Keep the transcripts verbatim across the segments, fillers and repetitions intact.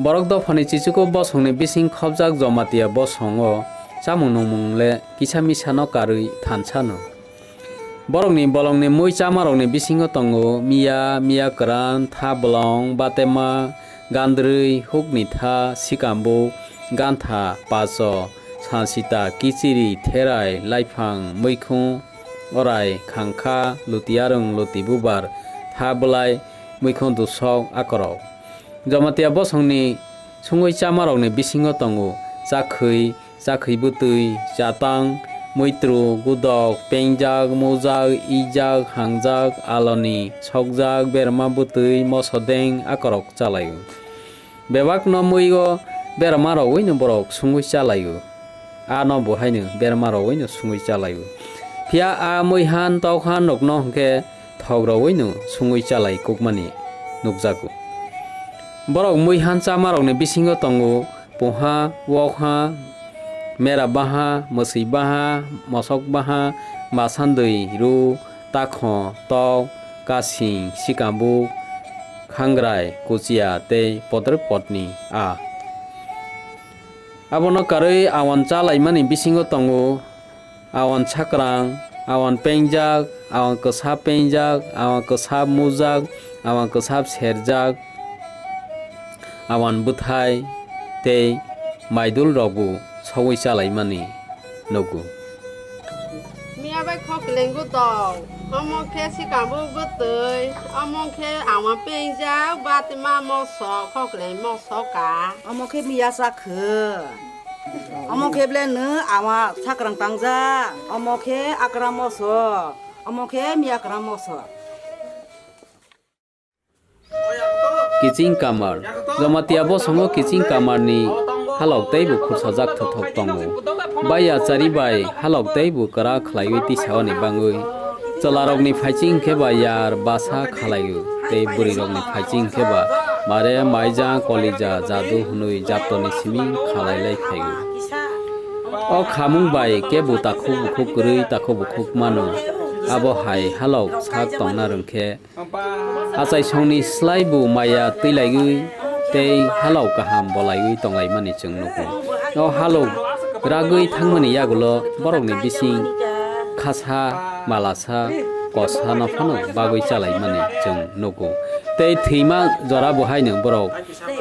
Borok dophani chichugo bosongni bising khopjak Jamatia bosongo chamung nungmung le kisa misano karwi thansano. Borokni bolongni mui chamarokni bisingo tongo miya, miya kwran, tha bolong, batema, gandrwi, hukni tha, sikambuk, gantha, pacho, sansita, kichiri, therai, laiphang, muikhung, orai, khangkha, lutiarung, luti bubar, tha bwlai, muikhung dusok, akorok. Jamatia bosongni sungwi chamarokni bisingo tongo chakhwi, chakhwi bwtwi, chatang, muitru, gudok, pengjak, mujak, ijak, hangjak, aloni, sokjak, berma bwtwi, mosodeng, akorok chalaio. Bebakno mui o berma rogwino borok sungwi chalaio. Ano bo haino berma rogwino sungwi chalaio. Phiya a muihan tokhan rokno hwnkhe thok rogwino sungwi chalai kukmani nukjago. Borok muihan chamarokni bisingo tongo puha, wokha, mera baha, mwswi baha, mosok baha, masandwi, ru, takho, tok, kasing, sikambuk, khangrai, kuchia tei podre podni a. Abono karwi awan chalaimani bisingo tongo awan sakrang, awan pengjak, awan kwsap pengjak, awan kwsap mujak, awan kwsap serjak, awan bwthai tei maidul rokbo sogwi chalaimani nugo. Miya bai khok lenggo tong, omo khe sikambuk bwtwi, omo khe awan pengjak, batma mosok, khok leng mosok ka. Omo khe miya sakhe. Omo khe ble nw ama sakrang tangja. Omo khe akra moso. Omo khe miya kra moso. Kiching kamar. Jamatia bosongo kiching kamarni halok teibo khursajak thothok tongo. Bai achari bai halok teibo kwrak khlaiwi tisaoni bangwi. Chwlarokni phaiching khe ba yar basa khalaio, tei bwrwirokni phaiching khe ba mare maijang kolija jadu hwnwi japtoni simi khalailai phaio. O khamung bai kebo takhuk bukhuk kwrwi takhuk bukhuk mano. Abo hai halok sak tongna rwng khe achaisongni slai bo maya twilaiwi tei halok kaham bolaiwi tonglaimani chwng nugo. O halok ragwi thangmani yagulo borokni bising khasa, malasa, kosano phano bagwi chalaimani chwng nugo. Tei thwima jora bo haino borok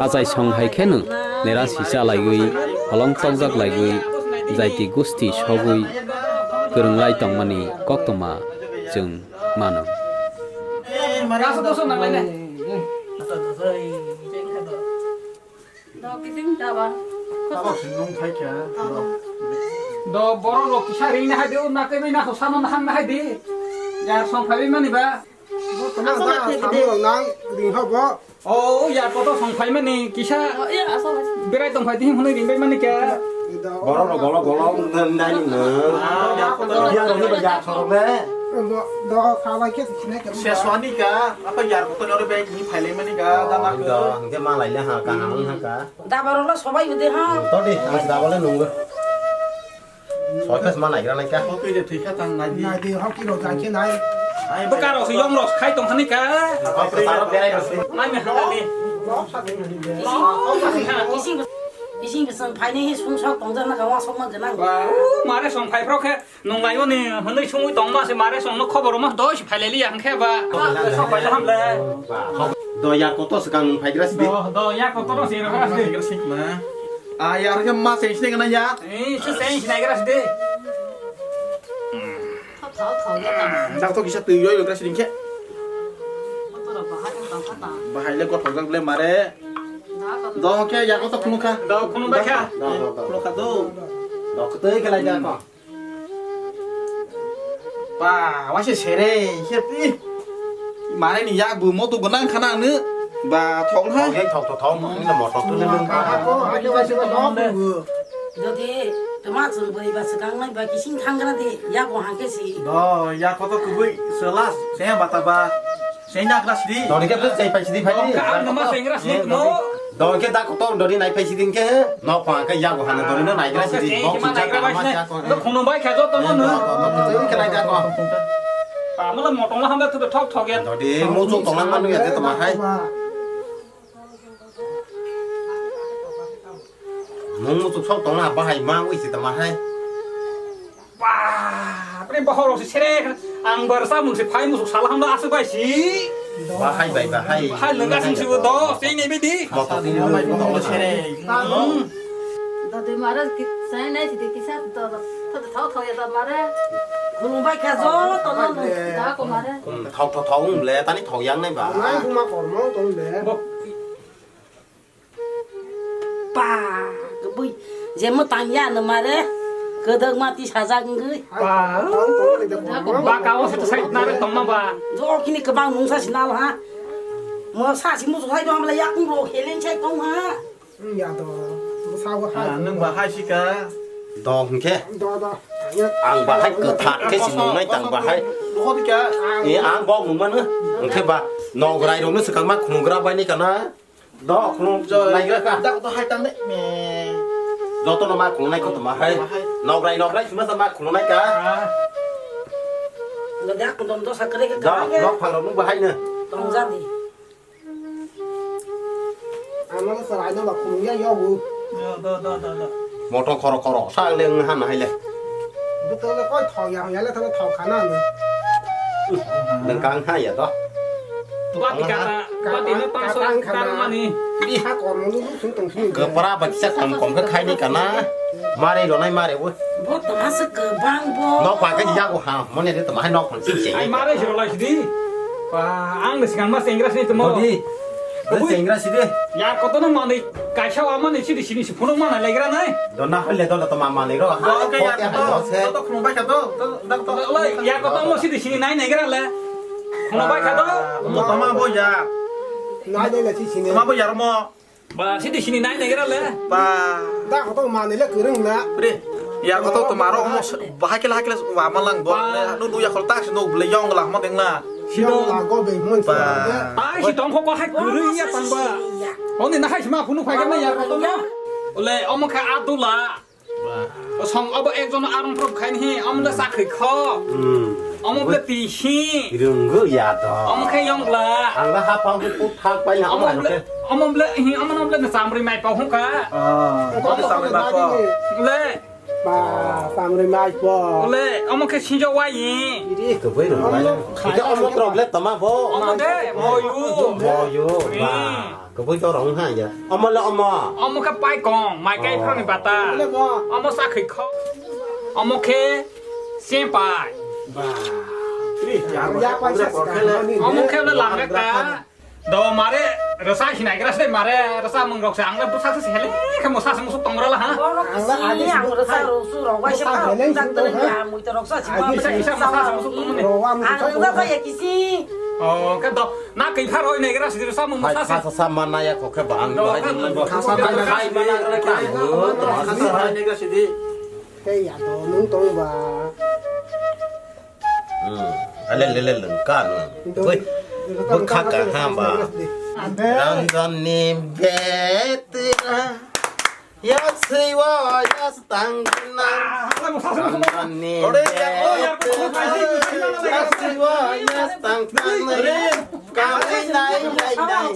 achaisong hai kheno nerasi chalaiwi holong tokjak laiwi jaiti gusti sogwi kwrwnglai tongmani koktwma chwng mano. Do kiting taba. Abo singong thai kha. Do borok rok kisa ring na hai de, na ke na hosa no han na hai de. Yar song phai mani ba. Asal thai de. Samung nang ring ha bo. O ya koto song phai mani kisa. Oh, iya, asal. Berai tong phai de hwnwi ring bai mani kha. Borok rok golo golo nang nai no. Dia rok ni ba ya chorok le. Do kha bai khe sinai kha. Se swani ka, apa yar koto ni ore bai ni phai lai mani ka, da ma ko. Hingke malai le ha ka, ha ka. Dabarok le sobai udi ha. To di, ang se dabale nunggu. Soikas ma naigra naika. Hoki de thika tang nai di. Nai di, hoki rok jai khe nai. Ai, bwkarok se yom rok khai tong thani ka. Hoki tarok berai rok se. Nai me hana ni. Ising, ising, ising bising phaini hi sung sok tong jana ka wa sok ma gana. Ba, mare song phai phrok khe. Nung laio ni hwnwi sungwi tongma se mare songno khobor ma doi si phailai liya hwnkhe ba. Sok bai ham le. Do ya koto swkang nung phaigra sidi. Do, do ya koto ro se ro gra sidi. Gra sik ma. A ya ro ma se sini kana ya. Eh, se se sini gra sidi. Thok thok thok ya ta. Dak to kisa twi yoi gra sidi khe. Bahai le kothok jak le mare. Do khe ya koto khunu kha. Do khunu bai kha. Do, do, do. Khunu kha do. Do koto khe lai ja ko. Ba, waise sere, he pi. Mare ni yak bu moto gwnang khana ang no. Ba, thong ha. Thong, thong, thong, thong, ni motor tu ni lung. Jodi toma chwng bwrwi ba swkang nai ba kising thang gra di, yak bo hangke si. Do, yak koto kubui selas, se bata ba. Sengna gra sidi. Dori khe bwsai pai sidi phai di. Ka ang ma sengna sidi mo. Dori khe da kotor dori nai pai sidi khe. Nok pa khe yago hana dori no nai gra sidi. Bok sing kha ma cha ko. Khono bai kha joto no. Dori khe nai ja ko. Pa mo la motong la hamda tu thok thok ya. Dori mo chuk tong lang manu ya de to ma hai. Nung muchuk sok tongna bahai ma wi si tama hai. Ba, pre bahor si sere ang bar sa mung si phai musuk sala hamla asuk bai si. Bahai bai bahai. Hai lenga sing si do, sing ne bidi. Motor ni bai bahor sere. Hmm. Dadi mara ki sai nai si kisa to to to to ya da mara. Khulumbai kha jo to no. Da ko mara. Hmm, thau thau thau ung le tani thau yang nai ba. Nai buma kormo tong de. Bo Ba, kwbui, je mwtang ya no mare, kwdwk mati sajak wngwi. Ba. Ba, ka o se to side na re tongma ba. Jor kini kwbang mungsa sinal ha. Mo sa si musu hai do amla yakung ro helen chai tong ha. Hmm, ya do. Sa go ha. Ah, nung ba hai si ka. Do hwnkhe. Do, do. Ang bahai kwthar khe si nungnai tang bahai. Rohor ka. E, ang bo nungmano. Hwnkhe ba, nograi rokno swkang ma khungra bai ni kana. Do, khulum, jo, naigra ka. Dak to hai tang de. Me. Joto no ma khulum nai ko to ma hai. Ma hai. Nograi, nograi sima sa ma khulum nai ka. Ah. Lo dak to dom to sakre ke Do, ka. Nok phang rok nung bahai no. Tong jani. Ano le sarai no ba khulum ya yo bu. Do, do, do, do, do. Motor khoro khoro, sa le nung han hai le. Bu to le koi thok ya, ya le thok khana no. Nung kang hai ya to. Bati kata, bati no pangso karang mani. Ih. Kwpra baksa kom kom khe khaini kana. Mare ronai mare bo. Bo toma se kwbang bo. Nok pa khe yago ha, mone de toma hai nok phang sing sing. Ai mare jiro lai sidi. Ba, ang ni sikang ma sengra sini temo. Dodi. Bo sengra sidi. Ya koto no mani kaisa wa mani sidi sini si phunuk mana legra nai. Dona hole dona toma mani ro. Oke ya, to, to khumbai ka to, to, to, to. Lai, ya koto mo sidi sini nai negra le. Khumbai ka to. Mo toma bo ya. Nai de le si sini. Toma bo ya mo. Ba, sidi sini nai negra le. Ba. Da ko to mani le kwrwng na. Bre. Ya ko to to maro mo bahai kela hakle wa malang bo. Ba. Nu nu ya khol tak no ble yong la mo deng la. Sido. Yong la go be mon. Ba. Ta si tong ko ko hai kwrwng ya tang ba. Oni na hai sima phunu phai ga na ya ko to mo. Ole omo kha adula. Song obo ekjon arong prop khaini hi, omo le sakri kho. Hmm. Omo ble ti hi. Runggu ya to. Omo khe yong bla. Ang la hapang ku thak pai na omo ble, omo ble hi, omo no ble na samri mai pau hung ka. Ah, omo samri mai pau. Le. Ba, samri mai pau. Le, omo khe sinjo wai. Iri. Ko bai rung bai. Omo khe omo problem tama bo. Omo de, moyu. Moyu. Ba. Hmm. Kwbui to rong ha ya. Omo le omo. Omo khe pai kong, mai kai phang ni bata. Omo le mo. Omo sa khai kho. Omo khe sempai. Ba. Ri, ya, ya, pai sa sa. Omo khe le lang ka. Do mare rasa hinai gra se mare rasa mung rok se ang le busa se hele khe mo sa se musu tong ra la ha. Ang le adi ang rasa ro su rok bai se pa. Dak tere ya mui to rok sa si ma. Adi sa sa musu tong ni. Ro wa musu. Ang rok sa ya kisi. Oh, khe do. Na kaiphar hoi negra sidi sa mung sa. Sa sa mana ya kokhe bang. Hai mana negra sidi. Tei ya do nung tong ba. Hmm. Ale le le le kan. Woi. Bukha ka ha ba. Ranjan ni betra. Yaksui wa yastang na. Ore, ya, oh, ya, yaksui wa yastang na. Kami nai nai nai.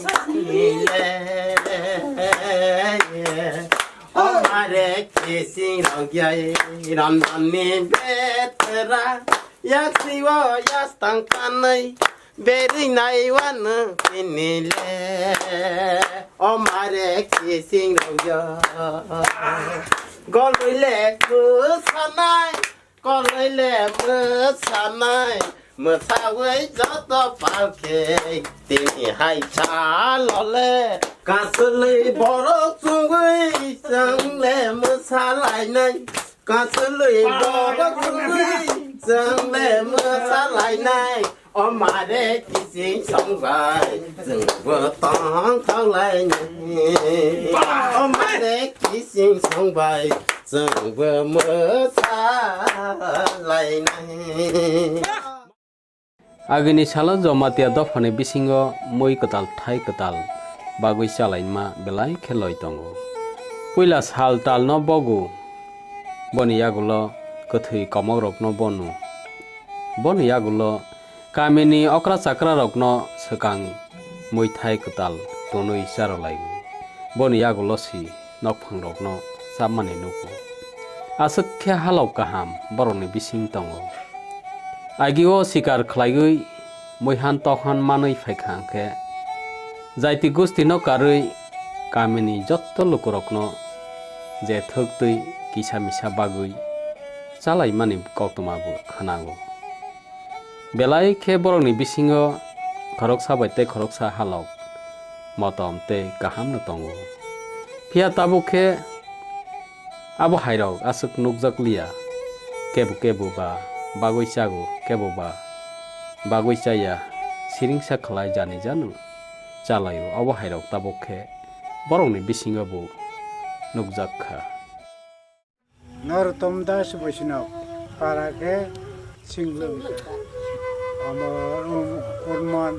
O mare kising rok yai randani betra. Yaksui wa yastang kanai. Berwi nai wano tini le, o mare kising rok yo. Goloi le kwsanai, koloi le mwsanai, mwsawi joto palkhe tini hai salo le. Kasulwi borok chungwi chwng le mwsalainai. Kasulwi borok chungwi chwng le mwsalainai. O mare kising songbai chwngbo tongthok lainai. O mare kising songbai chwngbo mwsalainai. Agini salo Jamatia dophani bisingo mui kwtal thai kwtal bagwi chalaima belai khe loi tongo. Puila sal talno bogu, boni yagulo kwthwi komokrokno bonu. Boni yagulo kamini okra chakrarokno swkang mui thai kwtal tonwi charwlaigo. Boni yagulo si nokphangrokno chapmani nugo. Aswk khe halok kaham borokni bising tongo. Agio sikar khlaiwi muihan tokhan manwi phaikha hwnkhe, jaiti gustino karwi kamini jotto lukurokno je thwktwi kisa misa bagwi chalaimani koktwma bo khwnago. Belai khe borokni bisingo khoroksa bai tei khoroksa halok motom tei kahamno tongo. Phiya tabuk khe abo hairok aswk nukjak liya, kebo kebo ba bagwi chago, kebo ba bagwi chaya, siringsa khlai jani janu chalaio. Abo hairok tabuk khe borokni bisingo bo nukjak kha. Narottam Das Boisnab, para khe Singlung. Amo, um, Kurman,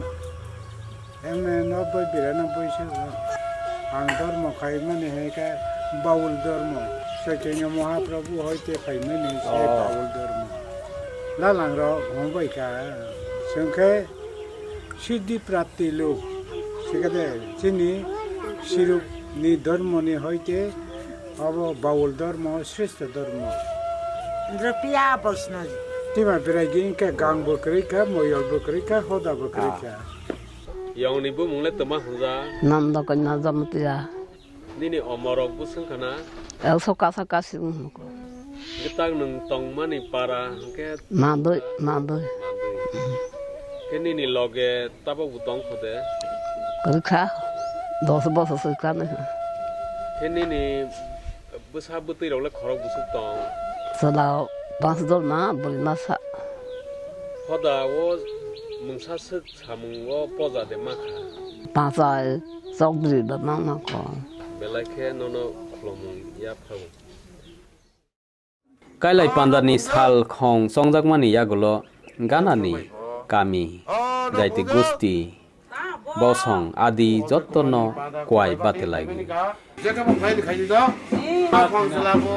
M A nobboi biranobboi se ang dhormo khaimani hai khe Baul dhormo, Chaitanya Mahaprabhu hoite khaimani se Oh. Baul dhormo. Lalang rok hongbai kha, chwng khe Siddhi prapti luk. Sikade chini siruk ni dhormo ni hoite abo Baul dhormo sreshto dhormo. Rupiya Vaishnav. Tima berai gini khe gang bo kwrwi kha, moyol bo kwrwi kha, hoda bo kwrwi kha. Yong ni bumung le toma hwnjak? Nanda Kanya Jamatia. Nini omorok bwswng khana? Elso kasa kasi wng kho. Gitang nwng tongmani para hwnkhe? Madoi, madoi. Madoi. Khe nini loge tabok bo tong kho de? Kwrwi kha. Dos bosor soi kha nai. Khe nini bwsa bwtwi rok le khorok bwswk tong? Chwla o panch jona, bwrwi masa. Hoda o mungsa swk samung o poja de ma kha? Pachai, chokdri ba ma ma kho. Belai khe nono khulumung ya phago. Kailai pandani sal khong chongjakmani yagulo ganani kami, jaiti gusti, bosong adi jottono kwai bati laio. Jekabo khaidi khaidi do. Ma khong sela bo.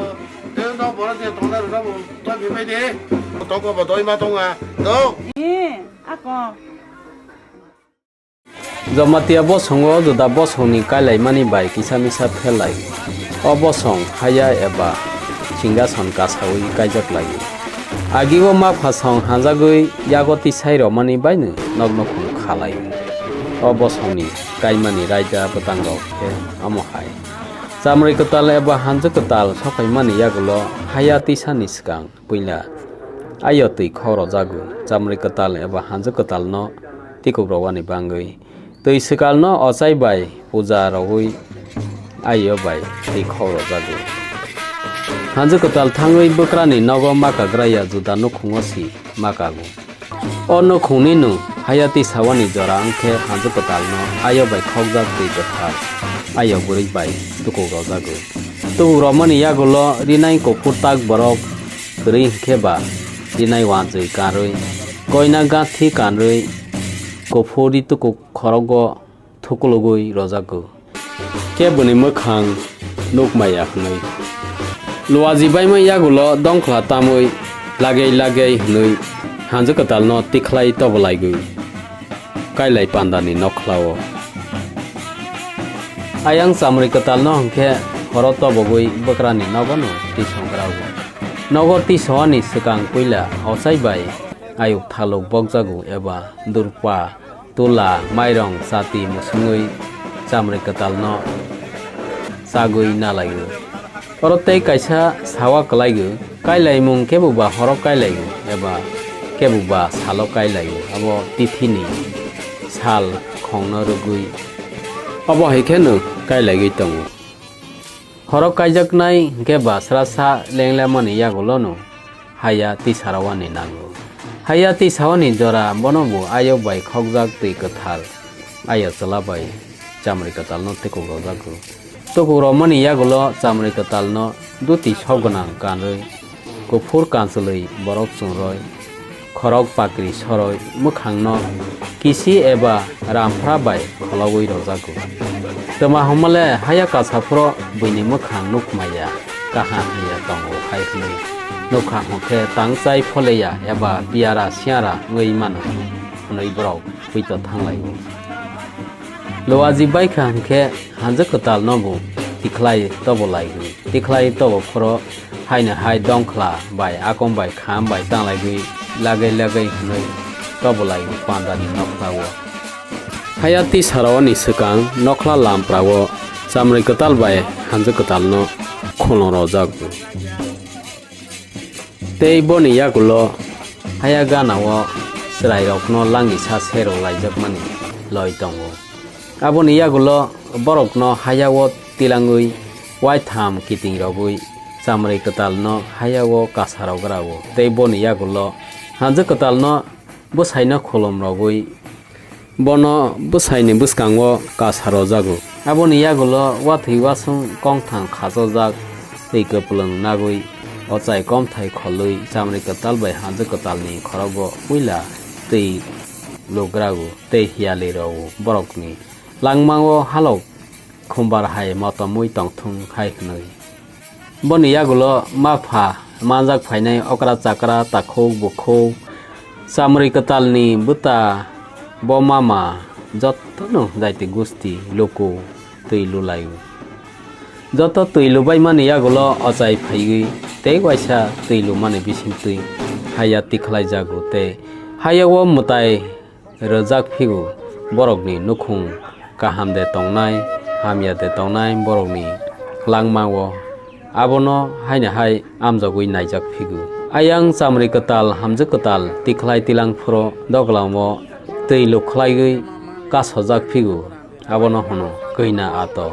Tei no boro je tongnai rwna bo. To bibai de. Toko bo doi ma tonga. Do. Ni, ako. Jamatia bosongo juda bosongni kailaimani bai kisa misa pherlai. O bosong haya eba singhason kasaui kaijak lai. Agio ma phasong hanjagwi yago tisai romani baino nok nokhung khalai. O bosongni kaimani raida bwtangrok khe omo hai. Chamrwi kwtal eba hanjwk kwtal sokhaimani yagulo haya tisani swkang puila ayo twi khok rwjago. Chamrwi kwtal eba hanjwk kwtalno tikuk rwani bangwi twi swkalno ochai bai puja rwui ayo bai twi khok rwjago. Hanjwk kwtal thangwi bwkrani nogo makagraya juda nukhungo si makago. O nukhungni nung hayati sawani jora wngkhe hanjwk kwtalno ayo bai khokjak twi kwthar ayo bwrwi bai tukuk rwjago. Tukuk rwmani yagulo rinai kuphur tak borok kwrwi hwnkhe ba rinai wanjwi kanrwi, koina gathi kanrwi, kuphur ri tukuk khorogo thukulugwi rwjago. Keboni mwkhang nukmaya hwnwi. Luaji baima yagulo dongkhla tamwi lagei lagei hwnwi hanjwk kwtalno tikhlai tobolaigwi kailai pandani nokhlao. Ayang chamrwi kwtalno hwnkhe horo tobogwi bwkrani nogono tisong grago. Nogo tisongani swkang puila ochai bai ayuk thaluk bokjago eba durpa tula, mairong, chati musungwi chamrwi kwtalno chagwi nalaio. Oro tei kaisa sawa kwlaio, kailaimung kebo ba horo kailaio eba kebo ba salo kailaio, abo tithini sal khongno rwgwi obo hai kheno kailaiwi tongo. Horo kaijaknai hwnkhe ba srasa lenglemani yagulono haya tisarwani nango. Haya tisawani jora bono bo ayok bai khokjak twi kwthar ayo chwla bai chamrwi kwtalno tukuk rwjago. Tukuk rwmani yagulo chamrwi kwtalno duti sok gwnang kanrwi kuphur kanchwlwi borok chungrwi, khorok pakri soroi, mwkhangno kisi eba ramphra bai khologwi rwjago. Twma hwnmale haya kasaphuro buini mwkhang nukmaya, kaham hiya tongo hai hwnwi nukha hwnkhe tang chai pholeya eba piyara siyara wngwi mano hwnwi borok puito thanglaio. Luaji baikha hwnkhe hanjwk kwtalno bo tikhlai tobo laigwi. Tikhlai tobo phoro haino hai dongkhla bai akom bai kham bai tanglaigwi lagai lagai hwnwi tobo laigwi pandani nokhlao. Haya tisarao ni swkang nokhla lamprao chamrwi kwtal bai hanjwk kwtalno khulum rojak. Tei boni yagulo haya ganao chwrairokno langisa serok laijakmani loi tongo. Aboni yagulo borokno hayao tilangwi waitham kiting rogwi chamrwi kwtalno hayao kasa rograo. Tei boni yagulo hanjwk kwtalno bwsaino khulum rogwi bono bwsaini bwskango kasa rojago. Aboni yagulo wathwi wasung kongthang khachojak twi kwplwng nagwi ochai komthai kholwi chamrwi kwtal bai hanjwk kwtalni khorogo puila twi lugrago tei hiyali rogo borokni langmao halok khumbar hai motomwi tongthung hai hwnwi. Boni yagulo ma pha manjak phainai okra chakra takhuk bukhuk chamrwi kwtalni bwta bo mama jotono jaiti gusti luku twi lulaio. Joto twi lubaimani yagulo ochai phaiwi tei waisa twi lumani bisingtwi haya tikhlaijago tei hayao mwtai rwjak phigo borokni nukhung kaham de tongnai, hamya de tongnai borokni langmao abono haino hai amjogwi naijak phigo. Ayang chamrwi kwtal, hamjwk kwtal tikhlai tilang phuro doglamao twi lukhlaiwi kasojak phigo, abono hwno kwina ato.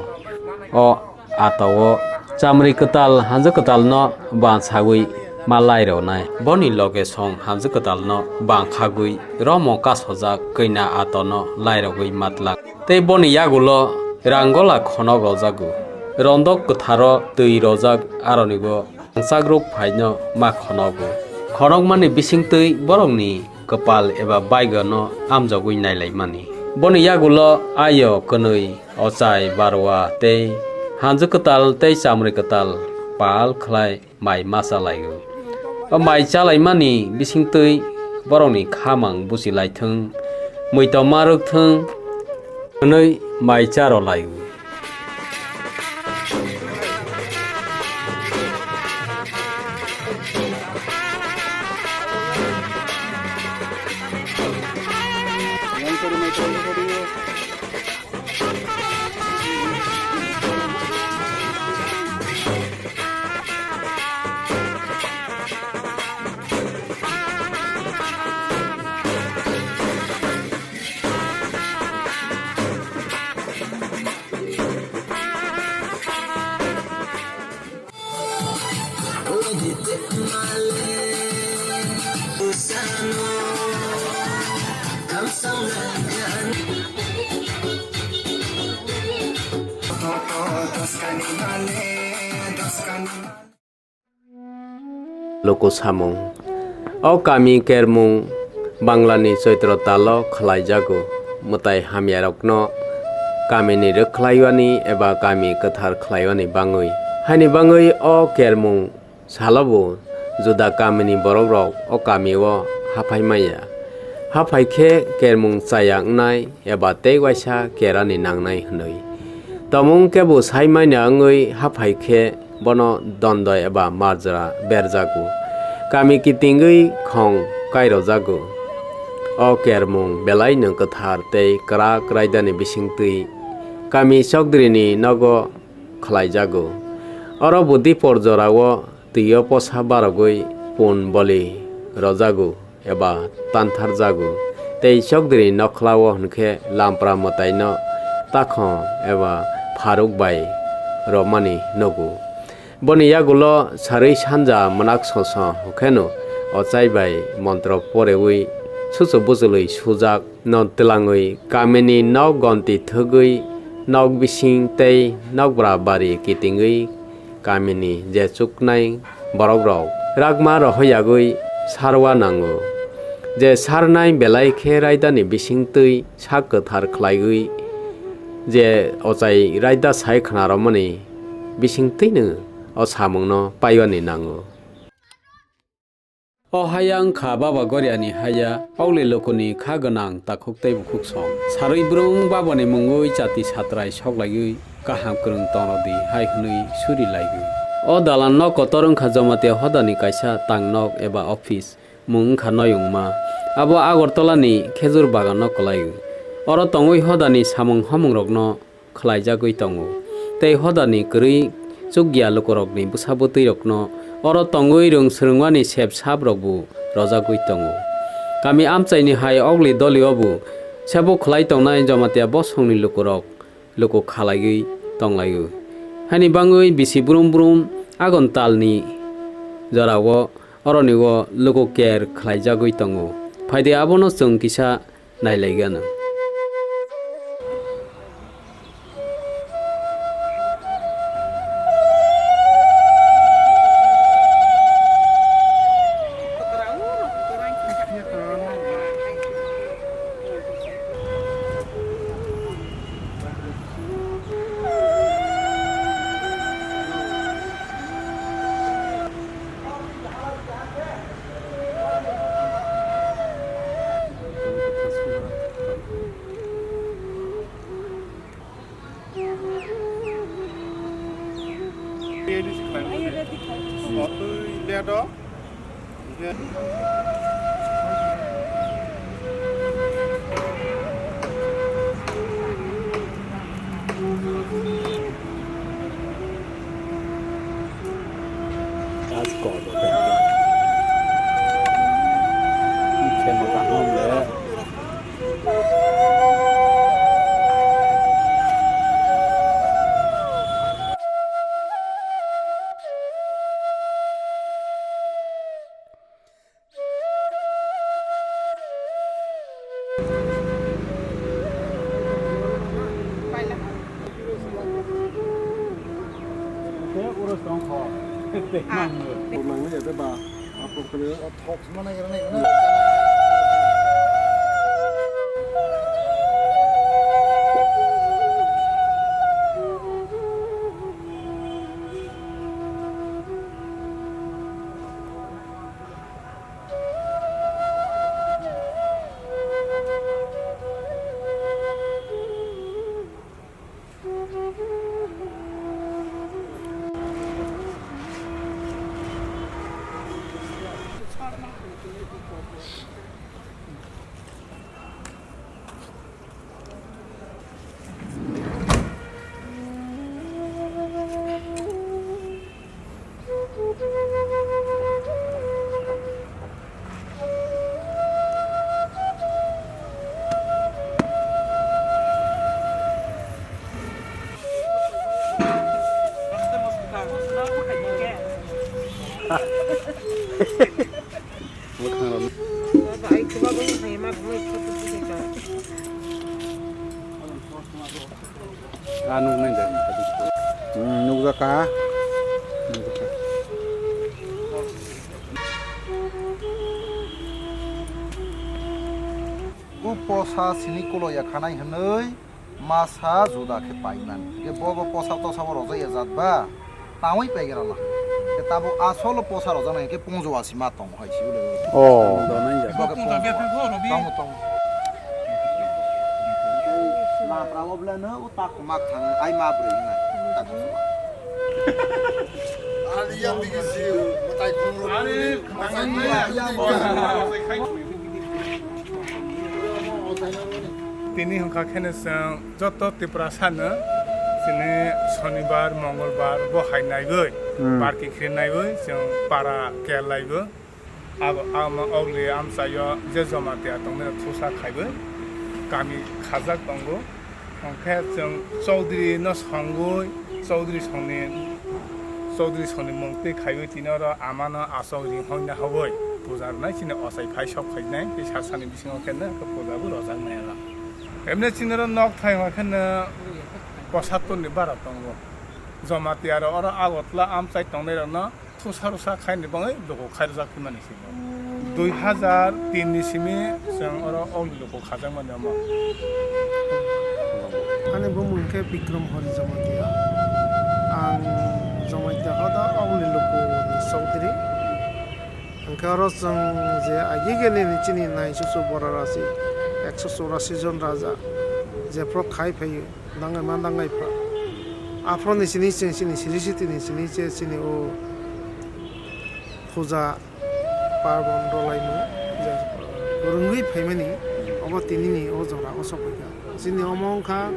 O atao chamrwi kwtal, hanjwk kwtalno bang sagwi ma lairoknai. Boni loge song hanjwk kwtalno bang khagwi romo kasojak kwina atono lairogwi ma tlak. Tei boni yagulo ranggola khonok rojago. Rondok kwtharo twi rojak aronibo rangchakrok phaino ma khonogo. Khonokmani bisingtwi borokni kwpal eba baigo no amjogwi nailaimani. Boni yagulo ayo kwnwi ochai, barwa tei hanjwk kwtal tei chamrwi kwtal pal khlai mai ma chalaio. O mai chalaimani bisingtwi borokni khamang buchilaithwng, muitom ma rwkthwng hwnwi mai charo laio. Luku samung. O kami kermung Banglani Choitro talo khlaijago, mwtai hamyarokno kamini rwkhlaiwani eba kami kwthar khlaiwani bangwi. Haini bangwi o kermung salobo juda kamini borokrok o kamio haphai manya. Haphai khe kermung chaya wngnai eba tei waisa kerani nangnai hwnwi. Tongmung kebo sai manya wngwi haphai khe bono dondo eba marjra berjago. Kami kitingwi khong kairojago. O kermung belaino kwthar tei kwrak raidani bisingtwi kami chokdrini nogo khlaijago. Oro bo dipor jorao twio posa barogwi pun boli rojago eba tantharjago, tei chokdrini nokhlao hwnkhe lampra mwtaino takhong eba pharuk bai romani nugo. Boni yagulo sarwi sanja mwnak soso hwnkhe no ochai bai montro porewi suchu bujulwi sujak no twlangwi kamini nok gonti thwgwi nok bising tei nokbra bari kitingwi kamini je chuknai borokrok rakma rohoyagwi sarwa nango. Je sarnai belai khe raidani bisingtwi sak kwthar khlaiwi je ochai raida sai khna romani bisingtwino o samungno paiwani nango. O haya wngkha Baba Goriani haya, Auli lukuni kha gwnang takhuk tei bukhuk song. Sarwi brung Babani mungwi chati satrai soklaiwi kaham kwrwng tong rw di," hai hwnwi suri lai-o. O dalan nok kotor wng kha Jamatia hodani kaisa tang nok eba office, mung wng kha Noyungma. Abo Agartala ni khejur bagan no kwlai-o. Oro tongwi hodani samung homung rok no khlaijagwi tongo. Tei hodani kwrwi chukya lukurokni bwsa bwtwi rokno oro tongwi rwng swrwngmani sep sap rokbo rojagwi tongo. Kami amchaini hai ogli doli obo sebo khlai tongnai Jamatia bosongni lukurok luku khalaiwi tonglaio. Haini bangwi bisi brum brum agon talni jorao oroni o luku ker khlaijagwi tongo. Phaidi abono chwng kisa nailaigano. Ah, nuknai da. Hmm, nukjakha. Nukjakha. O posa sini kolo ya khanai hwnwi masa juda khe paimani. Hwnkhe bo bo posa tosa bo rojak ya jat ba? Tangwi paigera la. Ke tabo asol posa rojak nai ke pungjo asi ma tong hai si ule. Oh. Bo ke pungjo. Tongo, tongo. Lapra oblano o tak mak thang ai ma bwrwi na. Tak mak. Ari yang digi si matai khum ro. Ari matai khum ro. Tini hwnkha kheno chwng joto Tiprasano chini Sonibar, Mongolbar bo hai naiwi, hmm, party khe naiwi chwng para kel laibo. Abo, amo, ogli amchaio je Jamatia tongmani thusa khaiwi kami khajak tongo. Hwnkhe chwng Chaudhary no songwi, Chaudhary songni, Chaudhary songni mung twi khaiwi tini oro amano aswk ring hongna hobwi puja rwnai chini ochai phai sok khainai tei sasani bisingo khe no khe puja bo rojak nai oro. Emne chini oro nok thai hwnkhe no pochattor ni bara tongo. Jamatia rok oro Agartala amchai tongnai rok no thusa rusa khaini bagwi luku khairokjak hwnmani simi. Dui hazar tin ni simi chwng oro ogni luku khajakmani omo. Ani bumung khe Bikram Hari Jamatia. Ang Jamatia hoda ogni luku ni Chaudhary. Hwnkhe oro chwng je agigeni ni chini nai susu bora rasi ekso chorasi jon raja jephru khai phaio. Nangai ma nangai pha. Aphuru ni sini chwng chini siri siti ni sini che chini o puja parbon rwlaimung je rwngwi phaimani obo tinini o jora o sokphaikha. Chini omo wngkha,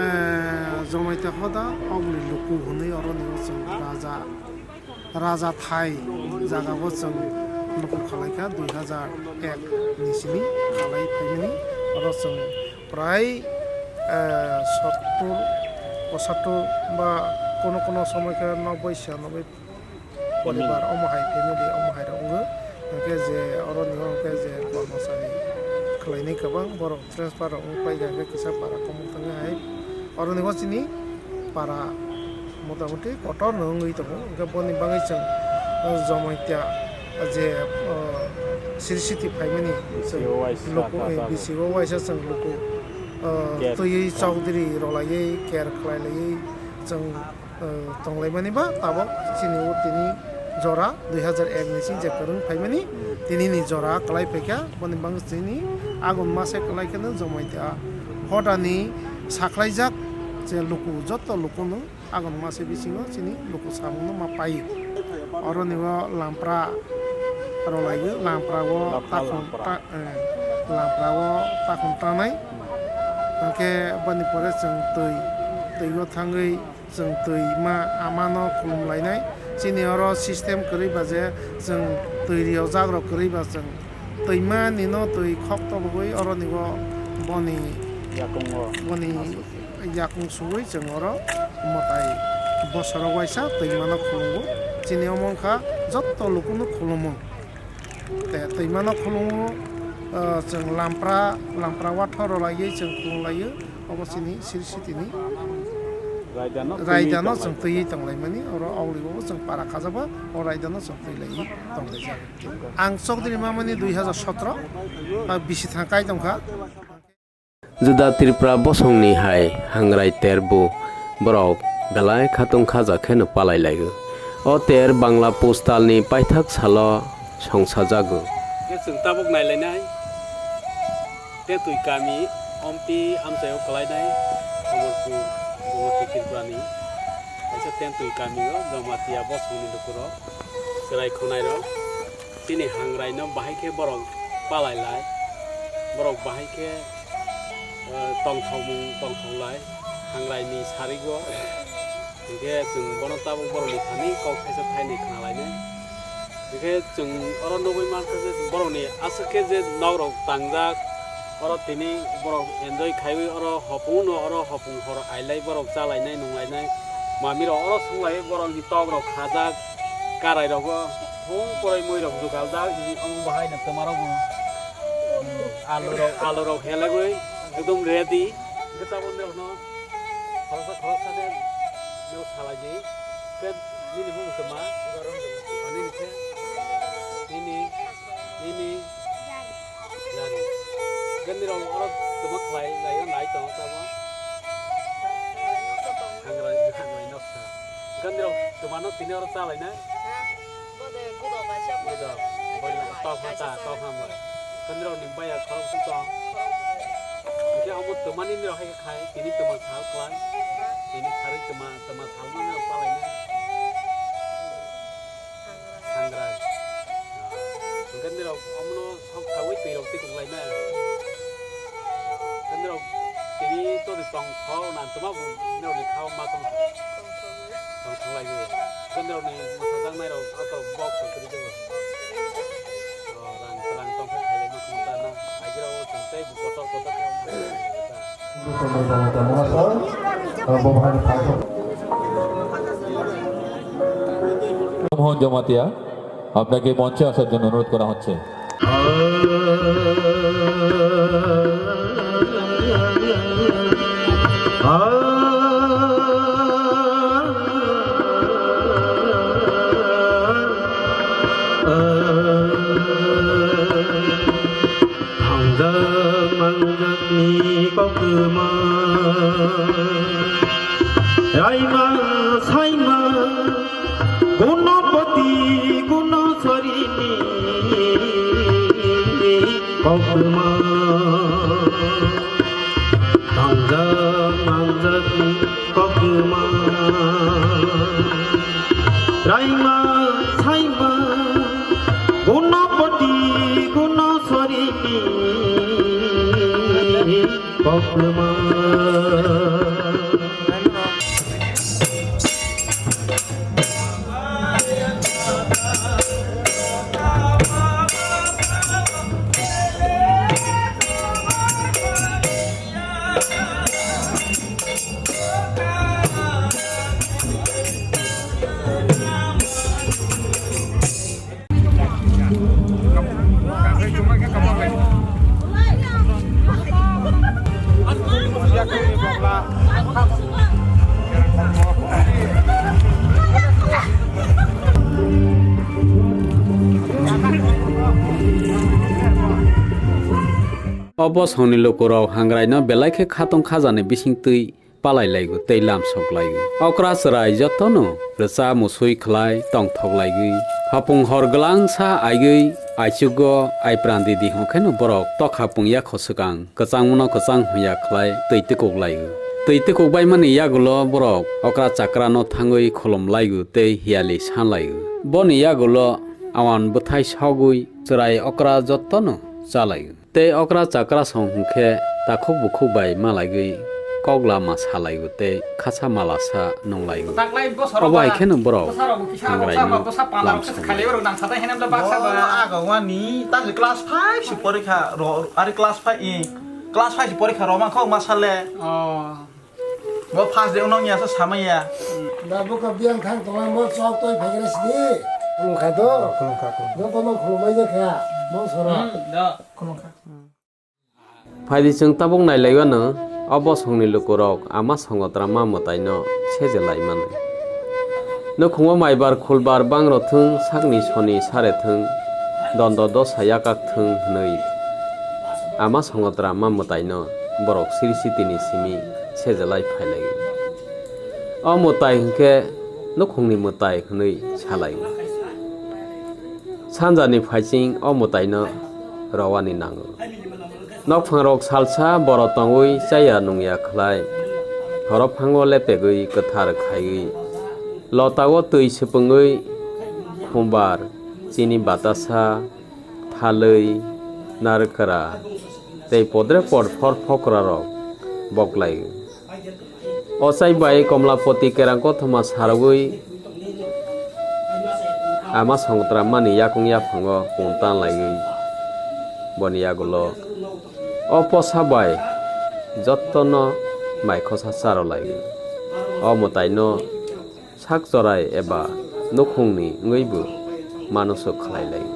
eh, Jamatia hoda Ogli Luku hwnwi oroni o chwng raja. Raja Thai jagao chwng luku khalaikha dui hazar ek ni simi khalai phaimani. Oro chwng prai, eh, sottur, posattur ba kono kono somoi khe noboi se noboi poribar omo hai family omo hai rok wngo. Hwnkhe je oroni o hwnkhe je kormosari khwlainai kwbang borok. Transfer rok wng paikha hwnkhe kisa para komok thangwi hai. Oroni bo chini para motamuti kotor no wngwi tongo. Hwnkhe boni bagwi chwng, o, Jamatia je, o, siri siti phaimani chwng B C O waisa luku, eh, kajagwi. B C O waisa chwng luku, o, care twiwi khlai. Chowdhury rwlaiwi care khlailaiwi chwng, eh, tonglaimani ba tabok chini o tini jora dui hazar ek ni sing je kwrwng phaimani tinini jora kwlai phaikha boni bangwi chini agon mase kwlai kheno Jamatia hodani sakhlaijak je luku joto lukuno agon mase bisingo chini luku samungno ma pai. Oroni o lampra rwlaio, lampra o lampra, takhum lampra. Ta-, eh, lampra o takhum tanai. Hwnkhe boni pore chwng twi, twi o thangwi chwng twi ma amano khulum lainai. Chini oro system kwrwi ba je chwng twi riyojak rok kwrwi ba chwng twi ma nino twi khok tobogwi oroni o boni, yakungo boni aswk. Yakung suwi chwng oro mwtai bosoro waisa twi mano khulungo. Chini omo wngkha joto lukuno khulumo. Te twimano khulungo, ah, chwng lampra, lampra watho rwlaiwi chwng khulumlaio. Obo chini siri sitini raidano raidano twiwi chwng tonglaijak. Twiwi tonglaimani, oro Ogli o chwng para kajaba, o raidano chwng twilaiwi tonglaijak. Ang Chokdiri mamani dui hazar sotro, ah, bisi thang kai tongkha. Juda Tripura bosongni hai hangrai ter bo borok belai khatung khaja kheno palai laio. O ter Bangla postalni paithak salo songsajago. Khe chwng tabuk nailainai, Tentwi kami, Omti amchaio kwlainai, Omorpur, Gomoti Tripurani kaisa Tentwi kamio Jamatia bosongni lukurok, chwrai khwnairok. Chini hangraino bahai khe borok palai lai, borok bahai khe, eh, tongthokmung tongthok lai, hangraini sarigo. Hinkhe chwng bono tabuk borokni thani kok thaisa thainwi khna lainai. Hinkhe chwng oro nugwi mankha je borokni aswk khe je nokrok tangjak, oro tini borok enjoy khaiwi oro hopungno oro hopung hor ailai borok chalainai nunglainai. Mamirok oro swnglaiwi borokni tokrok khajak, karairogo. Thung poroi muirok jugaljak, omo bahaino twmarokbo, um, alurok, alurok helagwi ekdom ready. Hwnkhe tabuk norokno khoroksa khoroksa khe norok salai di. Khe nini bumung twma? Ani ni khe? Nini, nini. Jari. Gandirok oro tongma khlai, lai nai tongo tamo. Hangrai, hangrai noksa. Gandirok twmano tini oro chalai na? Budo, boila, tokma ta, tokma ba. Gandirok ni baya khorok su tong. Hingke omo twmani nirok hai khai, tini twma sal khlai. Tini sari twma, twma sal mani rok palai na. Hangrai. Hingke nirok omono sok saui twi rok tikuk lai na. Hingke nirok tini todi tong tho na twma bo nirok ni khao ma tong tho. Tong tho lai o. Hingke nirok ni mwsajak nai rok ato box rok kwrwi jago. O rang, rang tong khe khailai ma khum ta na. Agirok o chwng tei bo kotor kotor khe. মোহন জমাতিয়া, আপনাকে মঞ্চে আসার জন্য অনুরোধ করা হচ্ছে। Thangjak mangjak ni koktwma, raima saima, gunopati gunosari ni koktwma. Tangjak mangjak ni koktwma. Raima saima gunopoti gunoswari ni koktwma. O bosongni lukurok hangraino belai khe khatong khajani bisingtwi palai laigo tei lamsok laigo. Okra chwrai jotono rwcha musui khlai tongthok laigwi. Hopung hor glangsa aigwi aichugo ai pran didi hwnkheno borok tokha pungya kho swkang kwchangmano kwchang hwnya khlai twi tikuk laigo. Twi tikuk baimani yagulo borok okra chakrano thangwi khulum laigo tei hiyali san laigo. Boni yagulo awan bwthai sogwi chwrai okra jotono cha laigo. Tei okra chakra song hwnkhe takhuk bukhuk bai malaigwi kok lama salaigo tei khasa malasa nunglaigo. Taklai bosoro Obo ba, hai kheno borok bosaro bo kisa hangraino bosaro, bosa pala lam rok kisa songlaio. Khalai oro nang satai henem da baksa ba. Bo aga wani ta class five si porikha ro, ari class five i, class five si porikha roma kho masale. Oh. Bo first day unong ya sa samaya. Da buka biang thang tongma mo chok toi phaigra sidi. Khulumkha to. Khulumkha, khulumkha. Joto no khulumai je kha. Mo soro. Hmm, da. Khulumkha. Phaidi chwng tabuk nailaigwano, o bosongni lukurok ama songotra ma mwtaino seje lai mano. Nukhungo maibar khulbar bangro thwng, sakni soni sare thwng, dondo dosa yakak thwng hwnwi ama songotra ma mwtaino borok siri sitini simi sejelai phailaio. O mwtai hwnkhe nukhungni mwtai hwnwi salaio. Sanjani phaiching o mwtaino rowani nango. Nokphangrok salsa boro tongwi chaya nungya khlai, horo phango lepegwi kwthar khaiwi, lotao twi swpwngwi khumbar, chini batasa, thalwi, narwkra tei podre podphor phokrarok boklaio. Ochai bai Komlapoti kerang kothoma sarwi ama songotra mani yakung yaphango pung tan laiwi boni yagulo o posa bai jottono mai khosa charo laiwi o mwtaino sak chorai eba nukhungni wngwibo mano swk khlai lai.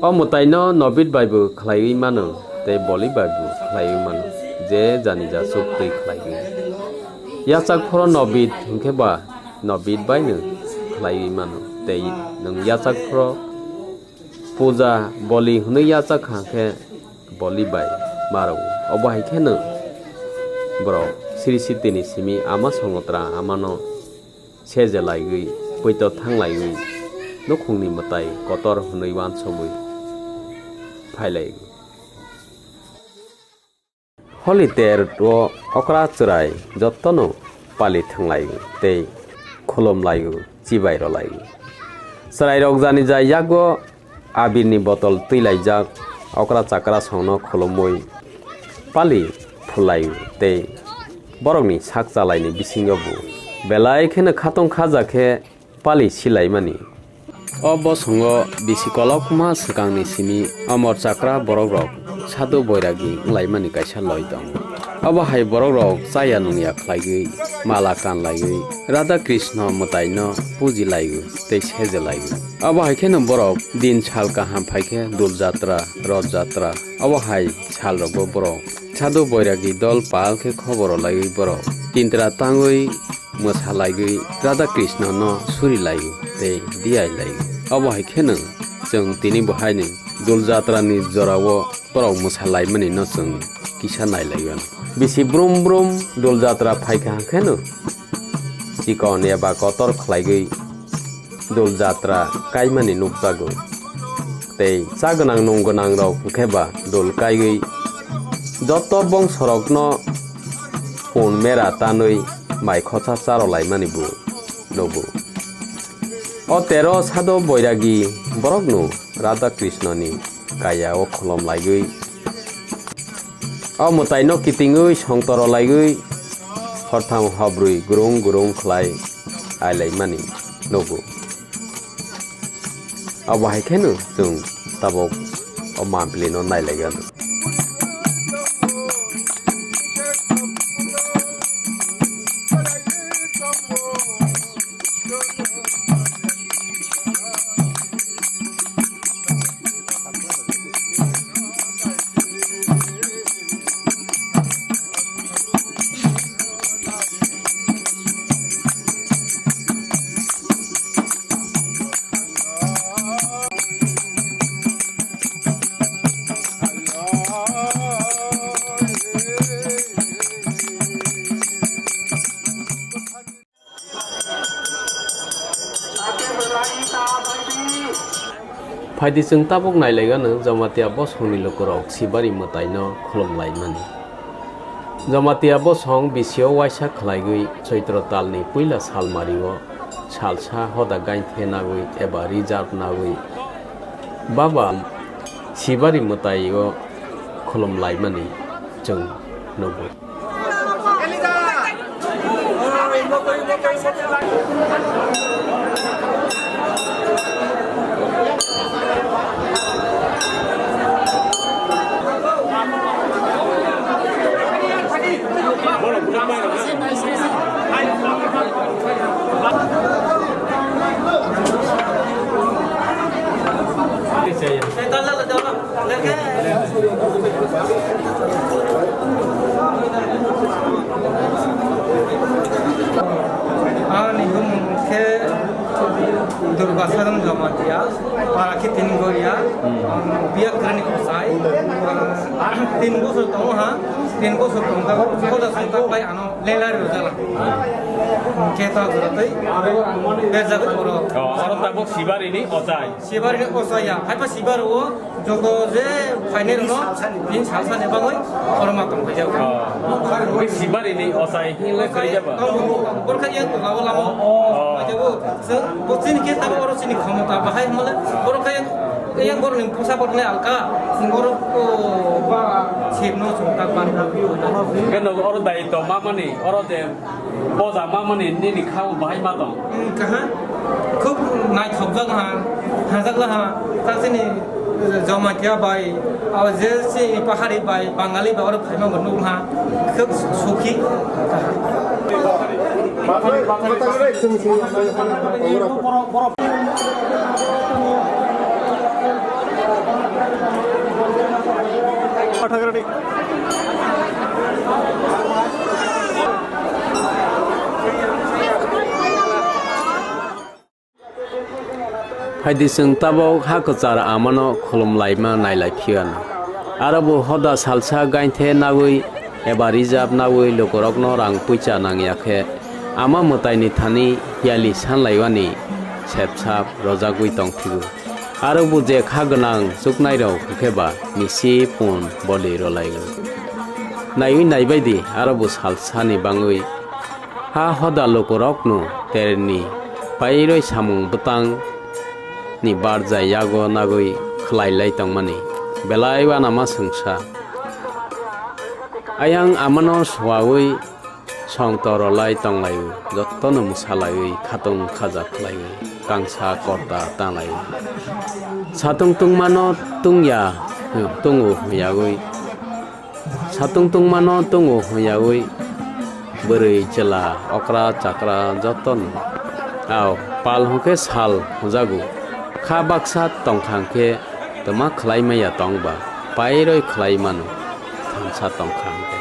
O mwtaino Nobit baibo khlaiwi mano tei Boli baibo khlaiwi mano, je jani jasuk twi khlaiwi. Yachak phoro Nobit hwnkhe ba Nobit baino khlaiwi mano tei nwng yachak phoro puja Boli hwnwi yachak kha khe Boli bai maro. Obo hai kheno borok siri sitini simi ama songotra amano seje laiwi, poito thang laiwi, nukhungni mwtai kotor hwnwi uansugwi phai laiwi. Holi ter o okra chwrai jottono pali thang laiwi tei khulum laiwi, chibai rw laiwi. Chwrairok jani jai yago abirni botol twi laijak okra chakra songno khulumwi pali phulai tei borokni sak chalaini bisingo bo belai kheno khatong khaja khe pali silaimani. O bosongo bisi kolokma swkangni simi amor chakra borokrok sadhu boiragi wnglaimani kaisa loi tongo. Obo hai borokrok chaya nungya khlaigwi, mala kanlaiwi, Radha Krishna mwtaino pujilaio tei sejelaiwi. Obo hai kheno borok din sal kaham phaikhe Dul Jatra, Roth Jatra, obo hai salrokbo borok sadhu boiragi dol pal khe khobor rwlaiwi borok tintra tangwi mwsalaiwi Radha Krishna no surilaio tei diyailai. Obo hai kheno chwng tini bo haino Dul Jatra ni jorao borok mwsalaimani no chwng kisa nailaio. Bisi brum brum Dul Jatra phaikha hwnkhe no chikon eba kotor khlaiwi Dul Jatra kaimani nukjago. Tei cha gwnang nung gwnang rok hwnkhe ba dul kaiwi Joto bongsorokno pun mera tanwi mai khosa charolaimani bo nugo. O tero sado boiragi borokno Radha Krishnoni kaya o khulom laiwi, o mwtaino kitingwi songtoro laiwi hortham hobrwi gurung gurung khlai ailaimani nugo. Abo hai kheno chwng tabok o mampli no nailaigano. Phaidi chwng tabuk nailaigano Jamatia bosongni lukurok Sibari mwtaino khulumlaimani. Jamatia bosong bisio waisa khlaigwi Choitro talni puila salmario salsa hoda gainthe nagwi eba reserve nagwi Baba Sibari mwtaio khulumlaimani chwng nugo. Ani bumung khe Durga Sadan Jamatia, para khe Tin Goria, biya kwrwini bwsai, tin bosor tongo ha, tin bosor tongkha, koda songkha bai ano lela rwjala. Khe ta jora tei berjagwi oro. Oh, oro tabuk Sibarini ochai. Sibarini ochai ya, haiba Sibaro Joto je phainai rwno, bini salsani bagwi oro ma tong phaijago. Oh. Bai Sibarini ochai hinle khaijaba. Borokha yang to labo labo. Oh. Phaijago. Chwng bo chini khe tabo oro chini khomota bahai hwnle. Borokha yang, yang borokni posa borokni alka. Chwng oro, oh, ba sipno chwng tak ban. Khe nogo oro daitw mamani, oro de Poja mamani nini kha o bahai ma tong? Hmm, kaha. Khub naithokjak ha, hajak la ha. Tak chini Jamatia bai, abo je chini pahari bai, Bangali bai oro phaima bo nuk ha. Khub sukhi. Phaidi chwng tabuk ha kwchar amano khulum laima nailai phiya no. Aro bo hoda salsa gainthe nagwi eba reserve nagwi lukurokno rang puicha nangya khe ama mwtaini thani yali sanlaiwani sepsap rojagwi tongphigo. Aro bo je kha gwnang chuknairok hwnkhe ba misi pun boli rwlaigo. Naiwi naibaidi aro bo salsani bangwi ha hoda lukurokno terni pairoi samung bwtang ni barjai yago nagwi khwlailai tongmani belai uanama swngsa. Ayang amano suawi song torolai tonglaio, jotono mwsalaiwi khatung khaja khlaiwi kangsa korta tanglai. Satung tungmano tungya, tungo hwnyawi. Satung tungmano tungo hwnyawi. Bwrwi chwla okra chakra jotono. Ao pal hwnkhe sal hwnjago. Kha baksa tongkha hwnkhe twma khlai maya tongba, pairoi khlai mano, thansa tongkha hwnkhe.